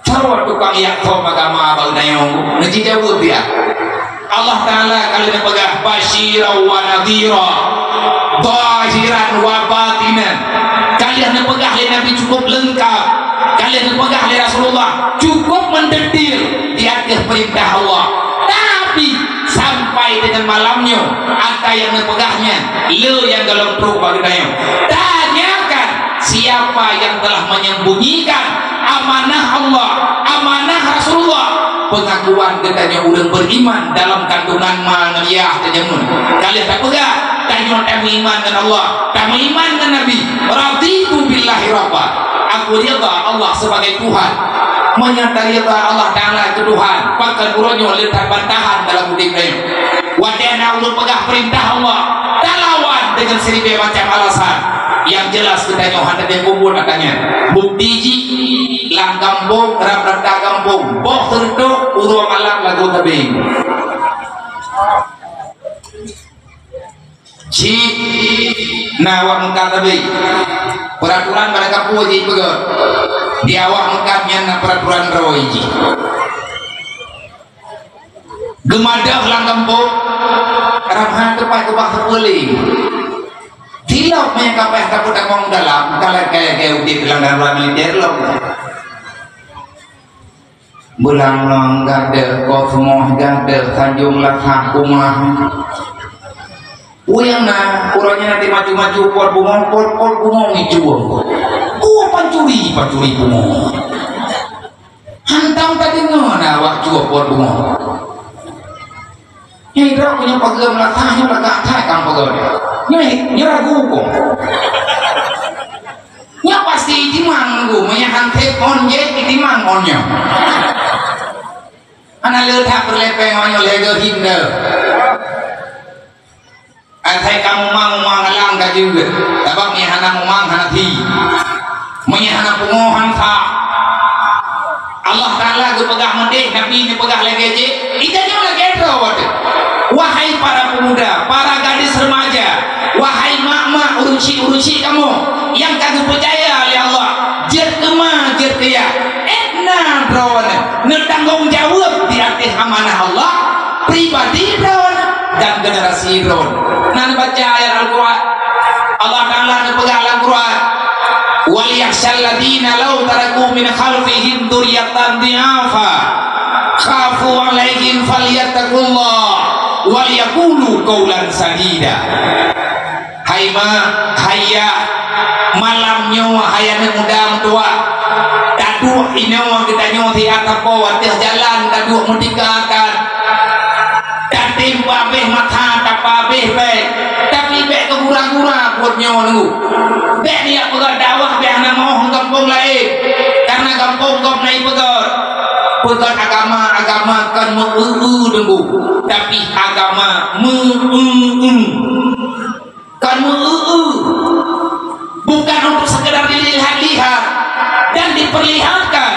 Tho tukang yak tho agama bak geutanyoe, neujijaweueb dia. Allah Taala ka lheueh neupeugah basyiran wa nadhira, zahiran wa batinan. Ka lheueh neupeugah lé Nabi cukup leungkap, ka lheueh neupeugah lé Rasulullah cukup mendetil di ateueh peurintah Allah. Tapi sampai dengan malam nyoe, ata nyang neupeugah nyan le nyang gohlom trok bak geutanyoe. Tanyakan siapa yang telah menyembunyikan amanah Allah, amanah Rasulullah. Pengakuan geutanyoe ureuëng beriman dalam kandungan ma ngon yah teujameun. Ka lheueh tapeugah, tanyoe tameuiman ngon Allah, tameuiman ngon Nabi. Raditu billahi rabba. Aku rida Allah sebagai Tuhan. Meunyo tarida Allah Taala keu Tuhan, pakon uroe nyoe le that bantahan dalam udeb nyoe. Watée na ulôn peugah peurintah Allah, talawan deungon siribée macam alasan. Nyang jeulaih geutanyoe hana teupeue buet ata nyan. Bukti jih, lam gampông, rab rata gampông, boh seureutoh, uroe malam lagoe tabeng. Cit na awak meukat tabeng. Peuraturan barang kapeue jih peugah. Di awak meukat nyan na peuraturan droe jih. Geumadöh lam gampông, rab hana teupat keubah sapeue lé. Tilok meunyang ka payah tapeutamong dalam, ka lagée-lagée udeb lam darurat militer lom. Beulang nong gadeuh, Kosmos gadeuh, Tanjong Lakah kumah. Uyang na, uroe nyan na maju-maju pot bungong, pot, pot bungong icuwong. Gua pancuri, pancuri bungong. Hantam tadeungoe na awak cuwah pot bungong. Nyoe idrop meunyoe pageue meulakah nyoe lagak that kang pageue. Nyoe, nyoe ragu kong. Nyoe pasti itimang nunggu, meunyoe han thép on jeuet itimang on nyoe. Hana le that peureulée péng on nyoe lhée geuh him deuh. Asai ka mumang-mumang alang ka jeuet, sabab meunyoe hana mumang hana thi. Meunyoe hana pungoh han sa. Allah Taala geupeugah meudeh, Nabi neupeugah lagée jih, geutanyoe lagée droe watée. Wahai para pemuda, para gadis remaja, wahai mak-mak, ureuëng chik-ureuëng chik kamoe nyang ka geupeucaya lé Allah, jeuet keu ma, jeuet keu yah, ék na droeneuh neutanggong jaweueb di ateueh amanah Allah. Pribadi droeneuh dan generasi droeneuh. Na neubaca ayat Al-Quran. Allah Taala neupeugah lam Quran, "Wal yakhshal ladzina law taraku min khalfihim dzurriyyatan dhi'afa khafu 'alaihim falyattaqullah wal yaqulu qaulan sadida." Hai ma, hai yah, malam nyoe hai aneuëk muda meutuwah, taduek Inoe geutanyoe siat sapo ateueh jalan taduek meutika akan. Tatem peuabéh masa, tapeuabéh bèe, tapi bèk keugura-gura buet nyoe nunggu. Bèk neujak peugöt dakwah bèk hana moh gampông laén, karena gampông gob na jipeugöt. Peugöt agama, agama kon meu-eu-eu nunggu, tapi agama meu-eu-eu. Kon meu-eu-eu, bukan untuk sekedar dilihat-lihat dan diperlihatkan,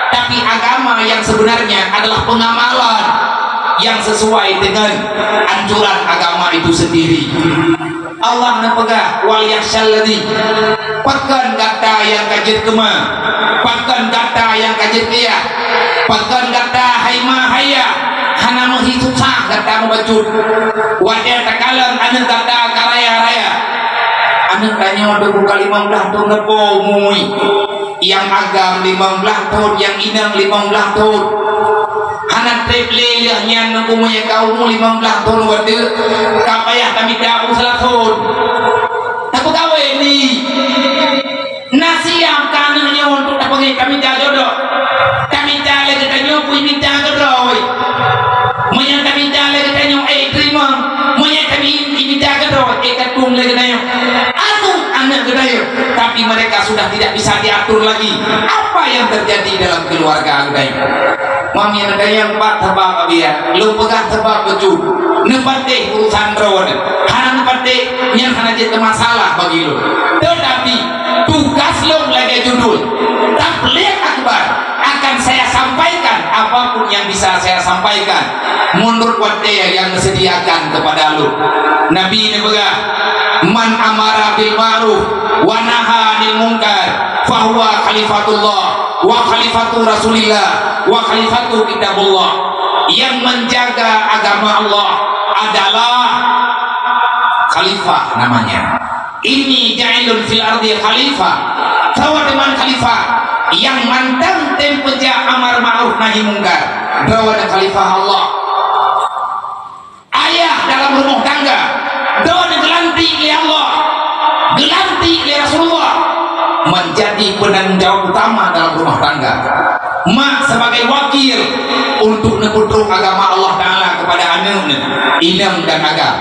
tapi agama yang sebenarnya adalah pengamalan yang sesuai dengan anjuran agama itu sendiri. Allah neupeugah, "Wal yakhsyalladzi," pakon gata nyang ka jeuet keumah, pakon gata nyang ka jeuet keu yah, pakon gata hai ma hai yah, hana meuhi susah gata meubacut. Watèe takalon aneuk gata ka raya-raya. Aneuk tanyoe dua puluh ka limong blaih thôn leupah umu, nyang agam limong blaih thôn, nyang inong limong blaih thôn. Hana trép lé lheueh nyan umu nyang ka umu limong blaih thôn watèe ka payah tamita u seulathôn. Tapeugawé ni. Na siap keu aneuk nyoe untuk tapeugét tamita jodoh. Tamita lé geutanyoe peue mita keudroe. Meunyoe tamita lé geutanyoe, eh, teurimong. Meunyoe tamita keudroe, eh, katueng lé geutanyoe. Aneuk, aneuk geutanyoe. Tapi mereka sudah tidak bisa diatur lagi. Apa yang terjadi dalam keluarga geutanyoe? Mami ada yang empat sebab abia. Lôn peugah sebab becut. Neupatéh urusan droeneuh. Hana neupatéh, nyan hana jeuet masalah bagi lôn. Tetapi, tugas lôn lagèe judul, tabligh akbar, akan saya sampaikan apapun yang bisa saya sampaikan menurut watèe yang disediakan kepada lôn. Nabi neupeugah, "Man amara bil ma'ruf wa naha 'anil munkar, fahuwa khalifatullah, wa khalifatu Rasulillah, wa khalifatu kitabullah." Yang menjaga agama Allah adalah khalifah namanya. "Inni ja'ilun fil ardi khalifah." Soe teuma khalifah? Nyang mantong tem peujak amar ma'ruf nahi mungkar. Droeneuh khalifah Allah. Ayah dalam rumah tangga, droeneuh geulantik lé Allah, geulantik lé Rasulullah, menjadi penanggung jawab utama dalam rumah tangga. Mak sebagai wakil untuk neupeutrok agama Allah Taala kepada aneuk neuh, inong dan agam.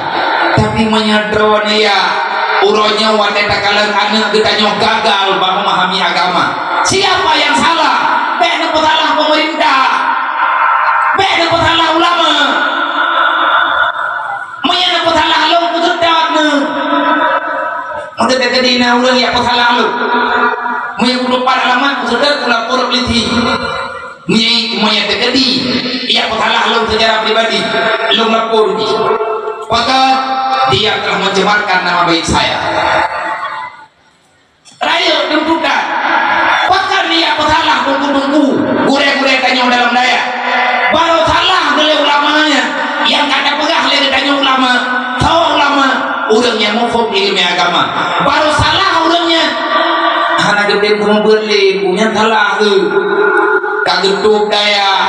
Tapi meunyoe droeneuh ya, uroe nyoe watèe takalon aneuk geutanyoe gagal bak memahami agama, siapa yang salah? Bèk neupeusalah pemerintah, bèk neupeusalah ulama. Meunyoe neupeusalah lôn, peuseudot neuh. Meunyoe teukeudi na ureueng nyang peusalah lôn, meunyoe kutupat alamat, peuseudot kulapor polisi. Meunyoe, meunyoe teukeudi nyang peusalah lôn secara pribadi, lôn lapor jih. Pakon? Dia telah mencemarkan nama baik saya. Rayeuk tuntutan. Pakon nyang peusalah teungku-teungku, gurèe-gurèe tanyoe dalam dayah. Barô salah geulé ulama nyan, nyang ka tapeugah lé geutanyoe ulama. Soe ulama? Ureueng nyang muphom ileumèe agama. Barô salah ureueng nyan. Hana geutem teumeubeuet lé, nyan salah keuh. Ka geutôb dayah.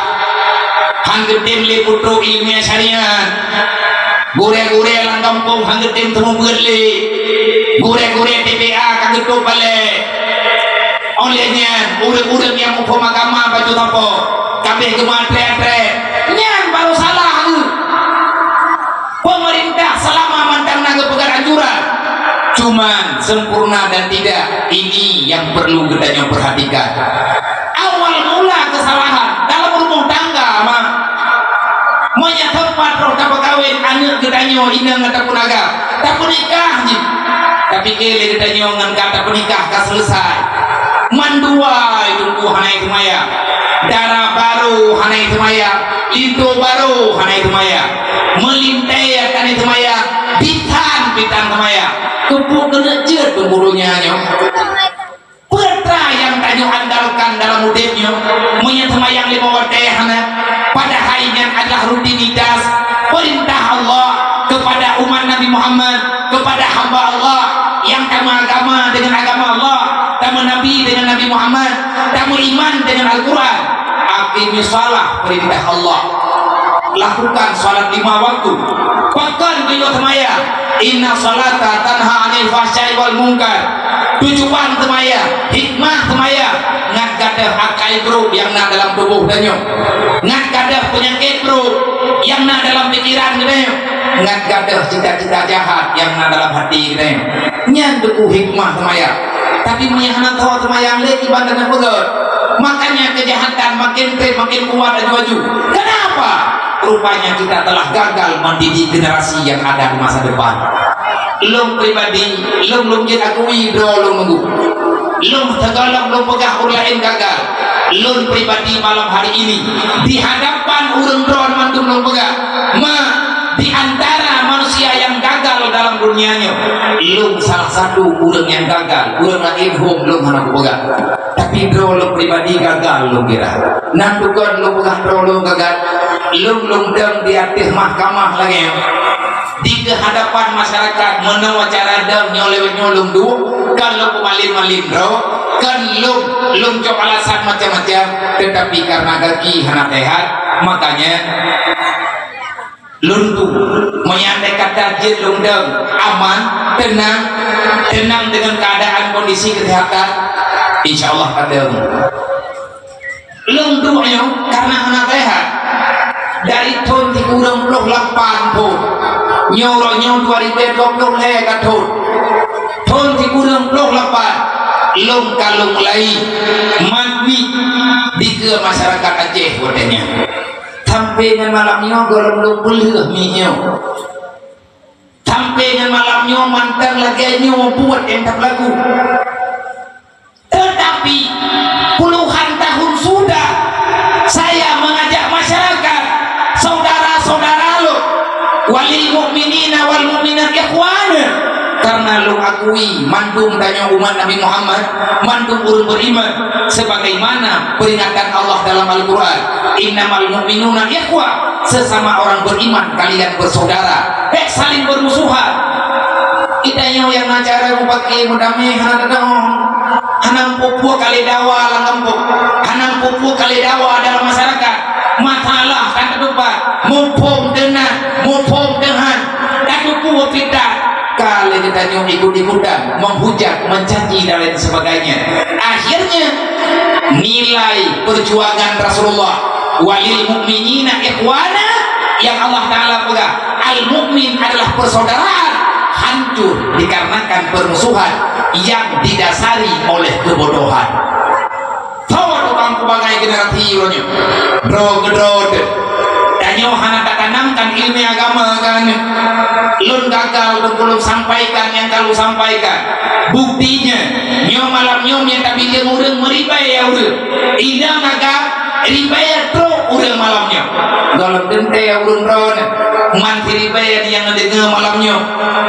Han geutem lé peutrok ileumèe syariat. Gurèe-gurèe lam gampông han geutem teumeubeuet lé. Gurèe-gurèe T P A ka geutôb balèe. Óh lheueh nyan, ureueng-ureueng nyang muphom agama bacut sapo, ka abéh geumeuatré-atré. Nyan barô salah keuh. Pemerintah selama mantong na geupeugah anjuran, cuman sempurna dan tidak, ini yang perlu geutanyoe perhatikan. Awal mula kesalahan dalam rumah tangga, mak. Meunyoe teumpat roh tapeukawen aneuk geutanyoe inong ataupun agam, tapeunikah jih. Tapike lé geutanyoe ngon ka tapeunikah ka selesai. Mandua teungku hana teumaya. Dara barô hana teumaya. Linto barô hana teumaya. Meulintèe hana teumaya. Bitan, bitan teumaya. Keupeue keuneuk jeuet teungku donya nyoe? Peue nyang tanyoe andalkan dalam udép nyoe? Meunyoe seumayang lima watèe hana, padahai nyan adalah rutinitas perintah Allah kepada umat Nabi Muhammad, kepada hamba Allah nyang tameuagama dengan agama Allah, tameunabi dengan Nabi Muhammad, tameuiman dengan Al-Quran. Aqimis shalah, perintah Allah. Lakukan salat lima waktu. Pakon geuyue seumayang? Inna salata tanha 'anil fahsya'i wal munkar. Tujuan seumayang, hikmah seumayang, ngat Akai brok nyang na dalam tuboh tanyoe, ngat gadôh peunyakét brok nyang na dalam pikeran geutanyoe, ngat gadôh cita-cita jahat nyang na dalam até geutanyoe. Nyan teungku hikmah seumayang. Tapi meunyo hana tho seumayang lé, kiban tanyoe peugét. Makanya kejahatan makin trép makin kuat laju-laju. Kenapa? Rupanya kita telah gagal mendidik generasi yang ada di masa depan. Lôn pribadi, lôn, lôn jeuet akui droe lôn nunggu. Lôn teugohlom lôn peugah ureueng laén gagal. Lôn pribadi malam hari ini di hadapan ureueng droe mandum lôn peugah, ma, di antara manusia yang gagal dalam dunia nyoe, lôn salah satu ureueng nyang gagal. Ureueng laén hom lôn hana kupeugah. Tapi droe lôn pribadi gagal lôn kira. Nan bukan lôn peugah droe lôn gagal. Lôn, lôn dong di ateueh mahkamah lagèe nyoe. Di keuhadapan masyarakat, meunoe cara dong nyoe lewat nyoe lôn duek, kon lôn peumalém-malém droe, kon lôn, lôn cok alasan macam-macam, tetapi karena gaki hana sehat, makanya lôn duek. Meunyo andai kata jeuet lôn dong aman, tenang, tenang dengan keadaan kondisi kesehatan, insya Allah ka dong. Lôn duek nyoe karena hana sehat. Dari thôn sikureueng ploh lapan phon. Nyoe uroe nyoe dua ribèe dua ploh lhèe ka thôn. Thôn sikureueng ploh lapan. Lôn ka lôn mulai mat mi dikeue masyarakat Aceh watèe nyan. Sampai ngon malam nyoe gohlom lôn peulheueh mi nyoe. Sampai ngon malam nyoe mantong lagèe nyoe buet nyang tapeulagu. Tetapi puluhan tahun sudah saya mengajak masyarakat, saudara-saudara lôn, walil mukminina wal mukminat ikhwana, karena lôn akui mandum tanyoe umat Nabi Muhammad, mandum ureueng beriman, sebagaimana peringatan Allah dalam Al-Quran, innamal mu'minuna ikhwa, sesama orang beriman kalian bersaudara, bèk saling bermusuhan. Kita nyoe nyang na cara mupaki mudamé hana tadong. Hana peue-peue kali dawa lam gampông. Hana peue-peue kali dawa dalam masyarakat. Masalah ka tatupat. Muphom teunan, muphom teuhan. Tatupeue fitnah. Ka lé geutanyoe ikut-ikutan, menghujat, mencaci dan lain sebagainya. Akhirnya, nilai perjuangan Rasulullah, walil mukminina ikhwana, yang Allah Ta'ala peugah, al-mukmin adalah persaudaraan, hancur dikarenakan permusuhan yang didasari oleh kebodohan. Tho tukang kubangai generasi uroe nyoe. Droe keudroe teuh. Tanyoe hana tatanamkan ileumèe agama keu aneuk. Lôn gagal lôn, lôn sampaikan nyang ka lôn sampaikan. Buktinya, nyoe malam nyoe meunyo tabileung ureueng meuribèe ya ureueng. Inong agam ribèe trok ureueng malam nyoe. Gohlom teuntèe ureueng droeneuh. Man siribèe nyang neudeungoe malam nyoe.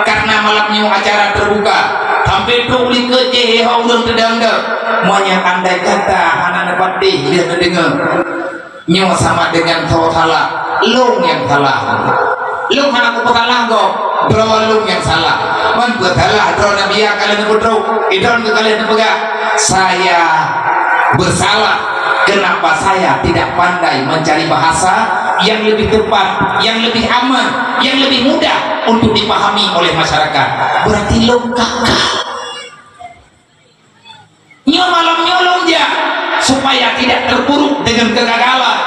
Karena malam nyoe acara terbuka. Sampai trok likot jih ho ureueng teudong-dong. Meunyo andai kata hana neupatéh lheueh neudeungoe, nyoe sama dengan soe salah, lôn nyang salah. Lôn hana kupeusalah gob, droe lôn nyang salah. Man peusalah droe Nabi ka lheueh neupeutrok, idon ka lheueh neupeugah, "Saya bersalah, kenapa saya tidak pandai mencari bahasa yang lebih tepat, yang lebih aman, yang lebih mudah untuk dipahami oleh masyarakat?" Berarti lôn gagal. Nyoe malam nyoe lôn jak supaya tidak terpuruk dengan kegagalan.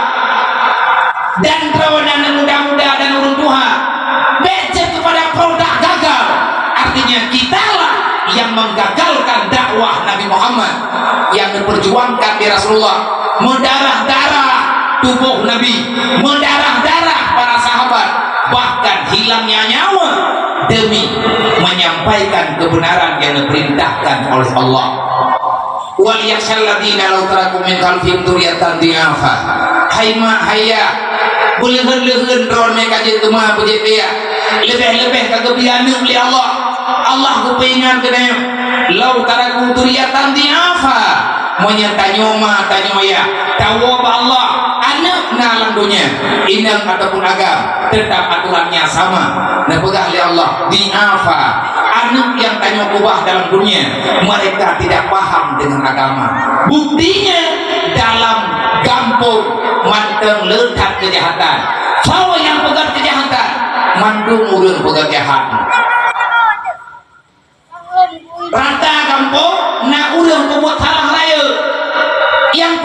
Dan droeneuh aneuk muda-muda dan ureueng tuha, bèk cit keupada produk gagal. Artinya, kitalah yang menggagalkan dakwah Nabi Muhammad yang diperjuangkan di Rasulullah. Meudarah-darah tuboh Nabi, meudarah-darah para sahabat, bahkan hilangnya nyawa demi menyampaikan kebenaran yang diperintahkan oleh Allah. "Wal yakhshal ladzina law taraku min khalfihim dzurriyyatan dhi'afa." Hai mak, hai yah, beuleuheun-leuheun droeneuh ka jeuet teuma beujeuet piah. Leubeh-leubeh ka geubri aneuk lé Allah. Allah geupeuingat keunoe, "Law taraku dzurriyyatan dhi'afa." Meunyo tanyoe ma, tanyoe yah, tawoe bak Allah, aneuk na lam donya, inong ataupun agam, tetap aturannya sama. Neupeugah lé Allah, "Dhi'afa." Aneuk nyang tanyoe keubah dalam dunia, mereka tidak paham dengan agama. Buktinya, dalam gampông mantong le that kejahatan. Soe nyang peugah kejahatan? Mandum ureueng peugah jahat. Rata gampông na ureueng peubuet salah rayeuk. Nyang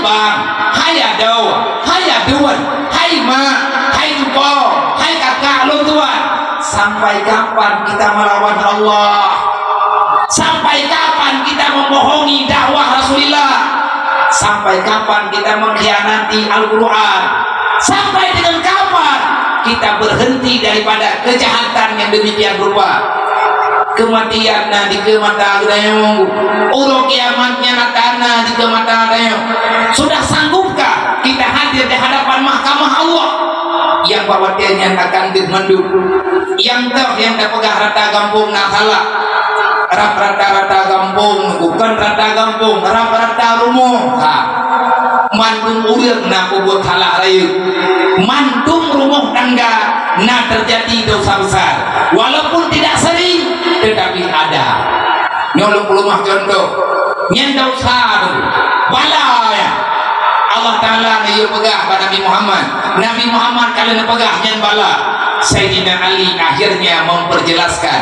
Bang, hai adoe, hai aduen, hai mak, hai cupo, hai kakak lôn tuan, sampai kapan kita melawan Allah? Sampai kapan kita membohongi dakwah Rasulullah? Sampai kapan kita mengkhianati Al-Quran? Sampai dengan kapan kita berhenti daripada kejahatan yang demikian rupa? Keumatian na dikeue mata geutanyoe, uroe kiamat nyan akan na dikeue mata geutanyoe. Sudah sanggupkah kita hadir di hadapan mahkamah Allah? Nyang bak watée nyan akan deuh mandum. Nyang toh nyang tapeugah rata gampông na salah. Rab rata-rata gampông, bukon rata gampông, rab rata rumoh. Ha. Mandum ureuëng na peubuet salah rayeuk. Mandum rumoh tangga na terjadi dosa besar. Walaupun tidak sering, tetapi ada. Nyoe lôn peuleumah contoh. Nyan dosa tu. Bala ya. Allah Taala neuyue peugah bak Nabi Muhammad. Nabi Muhammad ka lheueh neupeugah nyan bala. Saidina Ali akhirnya memperjelaskan.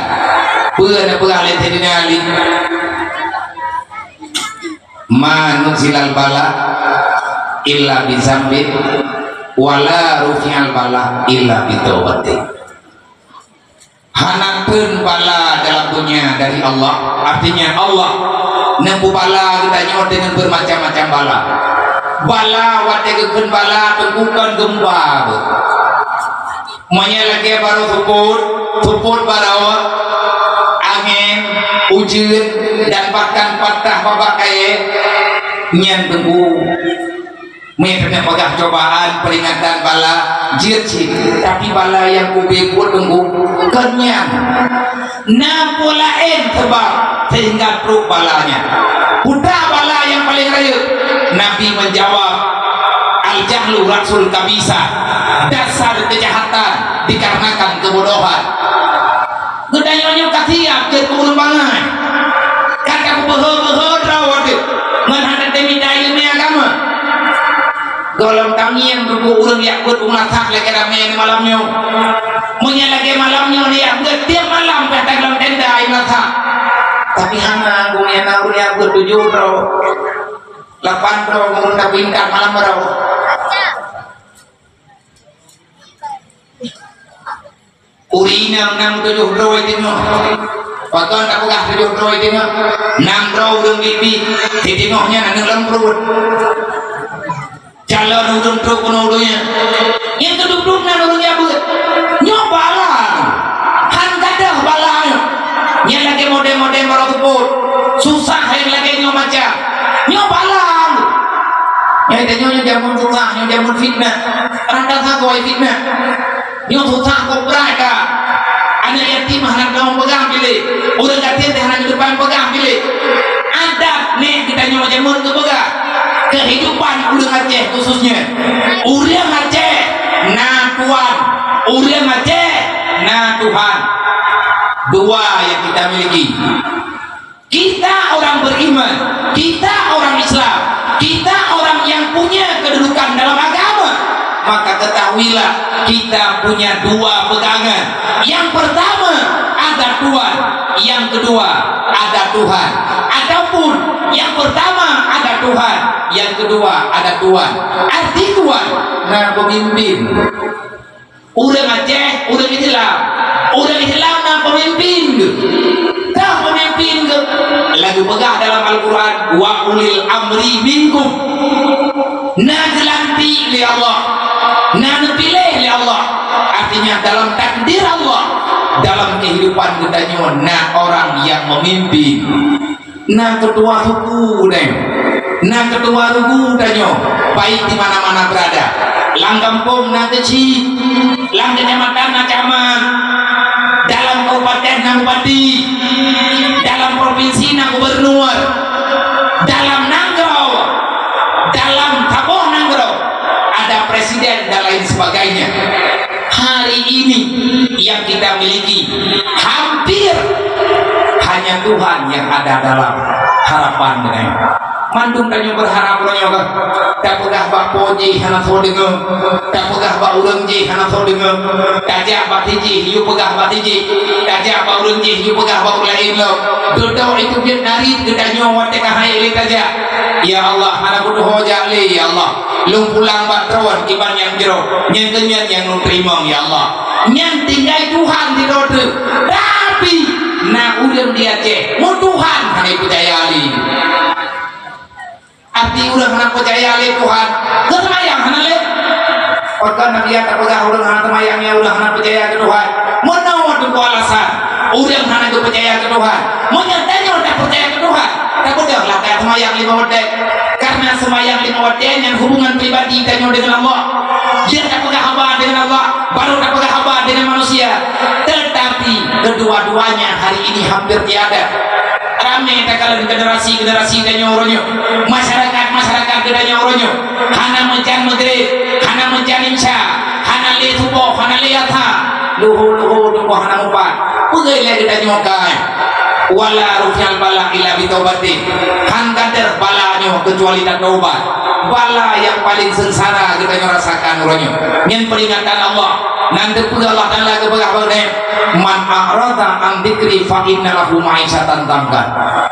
Peue neupeugah lé Saidina Ali? Ma nuzilal bala illa bizambin, wala rufi'al bala illa bitaubatin. Hana kheun bala dalam dunia dari Allah, artinya Allah neupubala geutanyoe dengan bermacam-macam bala. Bala watée geukheun bala teungku kon geumpa beuh. Meunyoe lagée barô seupôt, seupôt barô, angén, ujeuen, dan bahkan patah babah kayée, nyan teungku. Meunyoe keuneuk peugah cobaan, peringatan bala, jeuet cit, tapi bala nyang ubé buet teungku, kon nyan. Na peue laén sabab sehingga trok bala nyan. Peue bala nyang paleng rayeuk? Nabi menjawab, "Al-jahlu ra'sul khabithah." Dasar kejahatan dikarenakan kebodohan. Geutanyoe nyoe ka siab jeuet keu ureuëng bangai. Ka tapeubeuhe-beuhe droe watée ngon hana teumitai ileumé agama. Gohlom tangieng teungku ureuëng jak beuet u meulasah lagée ramé malam nyoe. Meunyoe lagée malam nyoe jak beuet tieb malam pih taglom tenda i meulasah. Tapi hana geuh na ureuëng jak beuet tujoh droe. Lapan droe ureuëng tapeuintat malam baroe. Ureuëng inong nam tujoh droe teungoh. Pakon tapeugah tujoh droe teungoh? Nam droe ureuëng bibi, di teungoh nyan aneuëk lam pruet. Calon ureuëng trok keunoe ureuëng nyan. Nyang keudum-dum nan ureuëng jak beuet. Nyoe bala. Han gadôh bala nyoe. Nyang lagée model-model baroe seupôt. Susah nyang lagée nyoe macam. Nyoe bala. Nyang tanyoe nyoe jameun susah, nyoe jameun fitnah. Rata sagoe fitnah. Nyoe susah kok brat ka. Aneuk yatim hana geuteupeugah piléh. Ureuëng gasien hana geuteupeugah piléh. Adat nèk geutanyoe jameun geupeugah. Kehidupan ureuëng Aceh khususnya. Ureuëng Aceh na tuan. Ureuëng Aceh na Tuhan. Dua yang kita miliki. Kita orang beriman, kita orang Islam, kita orang yang punya kedudukan dalam agama, maka ketahuilah kita punya dua pegangan. Yang pertama ada Tuhan, yang kedua ada Tuhan. Ataupun yang pertama ada Tuhan, yang kedua ada Tuhan. Arti Tuhan, nah, pemimpin. Ureuëng Aceh, ureuëng Islam. Ureuëng Islam na peumimpin geuh. Ka peumimpin geuh. Laju peugah dalam Al-Quran, "Wa ulil amri minkum." Na geulantik lé Allah. Na neupiléh lé Allah. Artinya dalam takdir Allah, dalam kehidupan geutanyoe na orang yang memimpin. Na keutua suku deh, na keutua rugu tanyoe, baik di mana-mana berada. Lam gampông na keuchik, lam keucamatan na camat, dalam kabupaten na bupati, dalam provinsi na gubernur, dalam nanggroe, dalam saboh nanggroe ada presiden dan lain sebagainya. Hari ini yang kita miliki hampir hanya Tuhan yang ada dalam harapan mereka. Mandum tanyoe beurharap uroe nyoe keuh. Tapeugah bak po jih hana soe deungoe, tapeugah bak ureuëng jih hana soe deungoe, tajak bak si jih yue peugah bak si jih, tajak bak ureuëng jih yue peugah bak ureuëng laén lom. Dudoe itu biet narit geutanyoe watée ka hai lé tajak. Ya Allah, hana beuteuho jak lé, ya Allah. Lôn pulang bak Droe iban nyang jroh, nyang keunyan nyang lôn teurimong, ya Allah. Nyan tinggai Tuhan di droe teuh. Tapi na ureuëng di Aceh, meutuhan hana peucaya lé. Arti ureuëng hana peucaya lé Tuhan, geuseumayang hana lé. Pakon Nabi tapeugah ureuëng hana seumayang nyan ureuëng hana peucaya keu Tuhan? Meunoe teungku alasan ureuëng hana geupeucaya keu Tuhan. Meunyoe tanyoe tapeucaya keu Tuhan, tapeugah lah taseumayang lima watée. Karena seumayang lima watée nyan hubungan pribadi tanyoe dengan Allah. Dia tapeugah haba dengan Allah, baru tapeugah haba dengan manusia. Tetapi kedua-duanya hari ini hampir tiada. Ramé takalon generasi-generasi tanyoe uroe nyoe, masyarakat-masyarakat geutanyoe uroe nyoe, hana meujan Maghrib, hana meujan Isya, hana lé suboh, hana lé Asar, luho-luho tuboh hana mupat. Peugah lé geutanyoe kai, "Wala rufi'al bala illa bitaubatin." Han gadôh bala nyoe keucuali tataubat. Bala nyang paleng seungsara geutanyoe rasakan uroe nyoe. Nyan peuringatan Allah. Nan teupeue Allah Taala geupeugah bak geutanyoe, "Man a'rada an dzikri fa inna lahu ma'isyatan dhanka."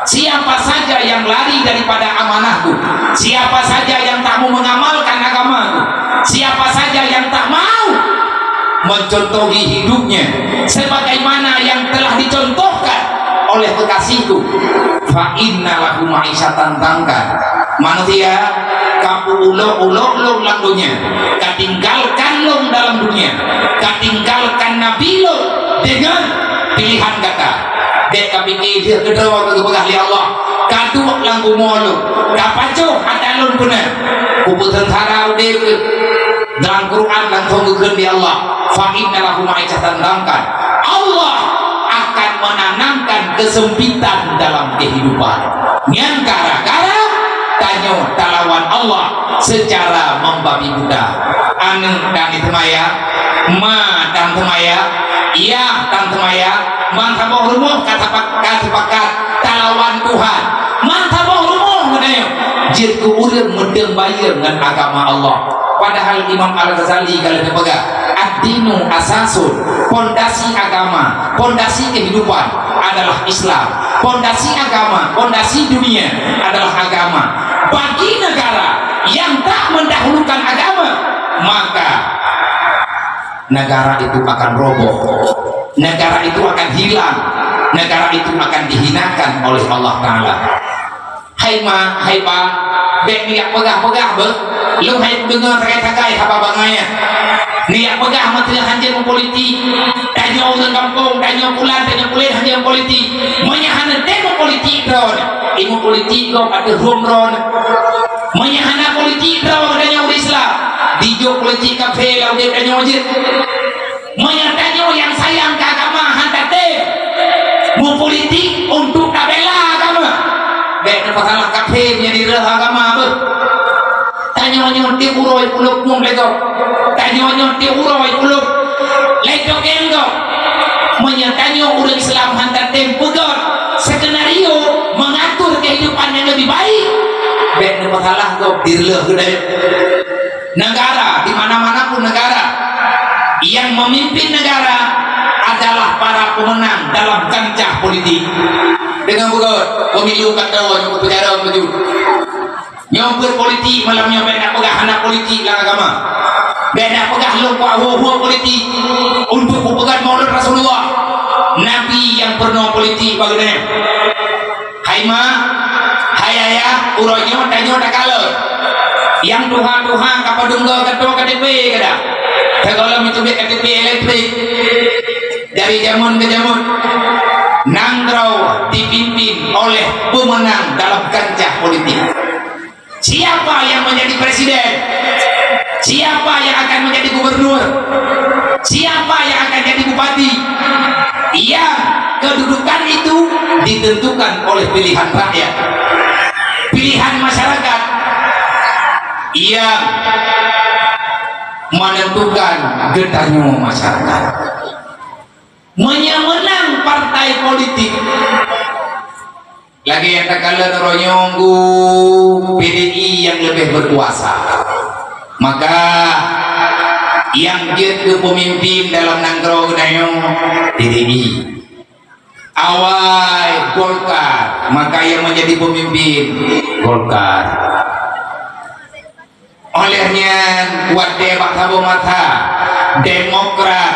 Siapa saja yang lari daripada amanahku, siapa saja yang tak mau mengamalkan agamaku, siapa saja yang tak mau mencontohi hidupnya sebagaimana yang telah dicontohkan oleh kekasihku, fa inna lahu ma'isyatan dhanka. Manusia ka peuulok-ulok lôn lam dunia, ka tinggalkan lôn dalam dunia, ka tinggalkan Nabi lôn dengan pilihan gata. Bék ka pike jeuet keudroe keu geupeugah lé Allah, ka duek lam bumoe lôn, ka pajoh ata lôn peuna, kupeuseungsara udeb keuh. Dalam Quran langsung geukheun lé Allah, "Fa inna lahu ma'isyatan dhanka." Allah akan menanamkan kesempitan dalam kehidupan. Nyan gara-gara tanyoe talawan Allah secara membabi buta. Aneuk dan seumayang, ma dan seumayang, yah dan seumayang, ban saboh rumoh ka sepak-, ka sepakat talawan Tuhan. Man saboh rumoh geutanyoe jeuet keu ureuëng meudeueng bayeue ngon agama Allah. Padahal Imam Al-Ghazali ka lheueh geupeugah, "Ad-dinu asasun," pondasi agama, pondasi kehidupan adalah Islam. Pondasi agama, pondasi dunia adalah agama. Bagi negara yang tak mendahulukan agama, maka negara itu akan roboh. Negara itu akan hilang. Negara itu akan dihinakan oleh Allah Taala. Hai ma, hai pa, bék neujak peugah-peugah beuh. Lôn hai deungoe sagai-sagai haba bangai nyan. Neujak peugah meuteulheueh hanjeuet meupolitik. Tanyoe ureuëng gampông, tanyoe pulan, tanyoe pulen hanjeuet meupolitik. Meunyoe hana tem meupolitik droeneuh, i meupolitik gob ateueh rhueng droeneuh. Meunyoe hana politik droe geutanyoe ureuëng Islam, dijok politik kafé lam udeb tanyoe jeuet. Meunyoe tanyoe nyang sayang keu agama han tatem meupolitik untuk tabela agama, bék neupeusalah kafé meunyoe direuh agama beuh. Tanyoe nyoe tiep uroe pulop mum lé gob. Tanyoe nyoe tiep uroe pulop lé gob. Meunyoe tanyoe ureuëng Islam han tatem peugöt skenario mengatur kehidupan yang lebih baik, bék neupeusalah gob direuh geutanyoe. Negara, di mana-mana pun negara, yang memimpin negara adalah para pemenang dalam kancah politik. Deungon beugöt, pemilu ka troh, nyang peujara meujeuet. Nyoe peuet politik malam nyoe, bék na peugah hana politik lam agama. Bék na peugah lôn kuat hue-hue politik untuk kupeugöt Maulud Rasulullah. Nabi nyang peurunoe politik bak geutanyoe. Hai ma, hai ayah, uroe nyoe tanyoe takalon. Nyang tuha-tuha ka padum goe ka troh K T P gata. Sigohlom itu bit K T P elektrik. Dari jameun ke jameun, nanggroe dipimpin oleh pemenang dalam kancah politik. Siapa yang menjadi presiden? Siapa yang akan menjadi gubernur? Siapa yang akan jadi bupati? Yang kedudukan itu ditentukan oleh pilihan rakyat, pilihan masyarakat yang menentukan geutanyoe masyarakat. Meunyoe meunang partai politik, Lagèe nyang takalon uroe nyoe, P D I nyang leubeh berkuasa. Maka nyang jeuet keu pemimpin dalam nanggroe geutanyoe, P D I. Awai Golkar, maka yang menjadi pemimpin Golkar. Oleh nyan, watèe bak saboh masa Demokrat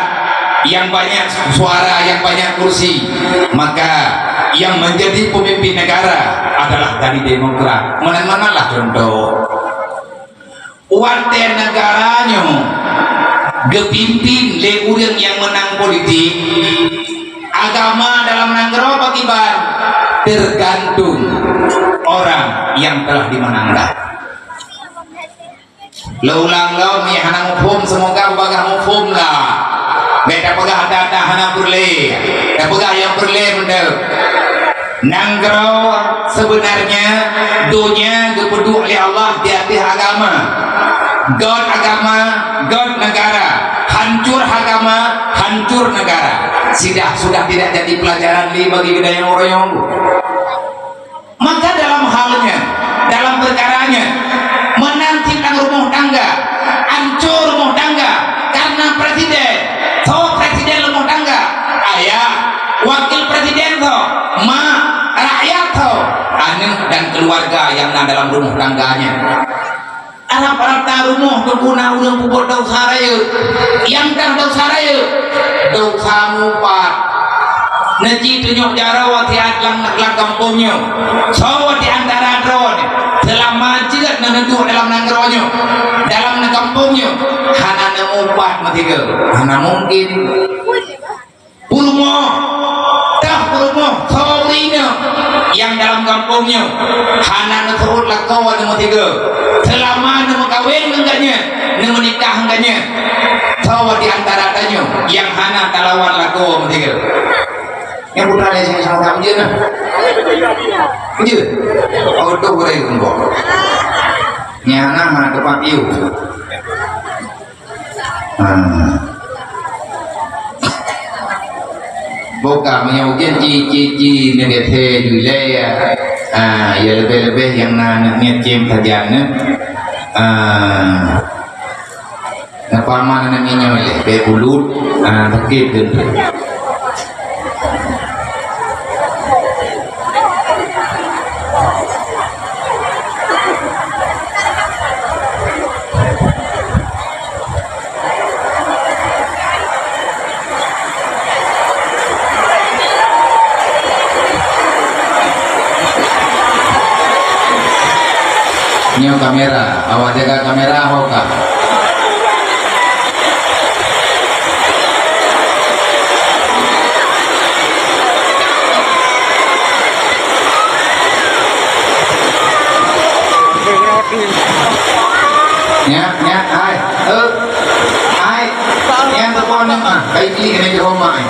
yang banyak suara, yang banyak kursi, maka yang menjadi pemimpin negara adalah dari Demokrat. Meunan-meunan lah contoh. Watèe negara nyoe geupimpin lé ureueng nyang meunang politik, agama dalam nanggroe pakriban tergantung orang yang telah dimenangkan. Lôn ulang lom, nyang hana muphom, semoga beubagaih muphom lah. Bèk tapeugah that-that hana peureulèe. Tapeugah nyang peureulèe mantong. Nanggroe seubeunarnya donya geupeuduek lé Allah di ateueh agama. Göt agama, göt negara. Hancor agama, hancor negara. Sudah, sudah tidak jadi pelajaran lé bagi geutanyoe uroe nyoe. Maka dalam hal nyan, dalam peukara nyan, meunan cit lam rumoh tangga, ancô rumoh tangga, karena presiden, soe presiden rumoh tangga, ayah, wakil presiden soe, ma, rakyat soe, aneuk dan keluarga nyang na dalam rumoh tangga nyan. Rata-rata rumoh teungku na ureueng peubuet desya rayeuk. Nyang ka desya rayeuk, desya mupat. Neuji tunyok jaroe siat lam, lam gampông nyoe. Soe di antara droeneuh seulama jeuet na neuduek dalam nanggroe nyoe, dalam gampông nyoe, hana neumupat meusigoe? Hana mungken. Peurumoh, tah peurumoh, soe ureueng nyang dalam gampông nyoe hana neuseuôt lakoe neumeusigoe. Seulama neumeukawen ngon geuh nyan, neumeunikah ngon geuh nyan, soe di antara tanyoe nyang hana talawan lakoe meusigoe? Nyang putra lé sini sama-sama jeuet nah. Jeuet. Oh, tu boleh kumpul. Nyang hana, hana teumpat piôh. Ha. Boh ka meunyoe ujeuen ci, ci, ci, neugét he ju ilée ya. Ha, ya leubeh-leubeh nyang na aneuk miet cém sajan nyoe. Ha. Neupeuaman aneuk miet nyoe ilée, bèk bulut, ha, sakét keuneuk. Nyoe kamera, awak jaga kamera ho ka. Nyak, nyak, ai, eh, ai, nyang teupon nyoe ah, kai klik keuneuk jeuet homa ai.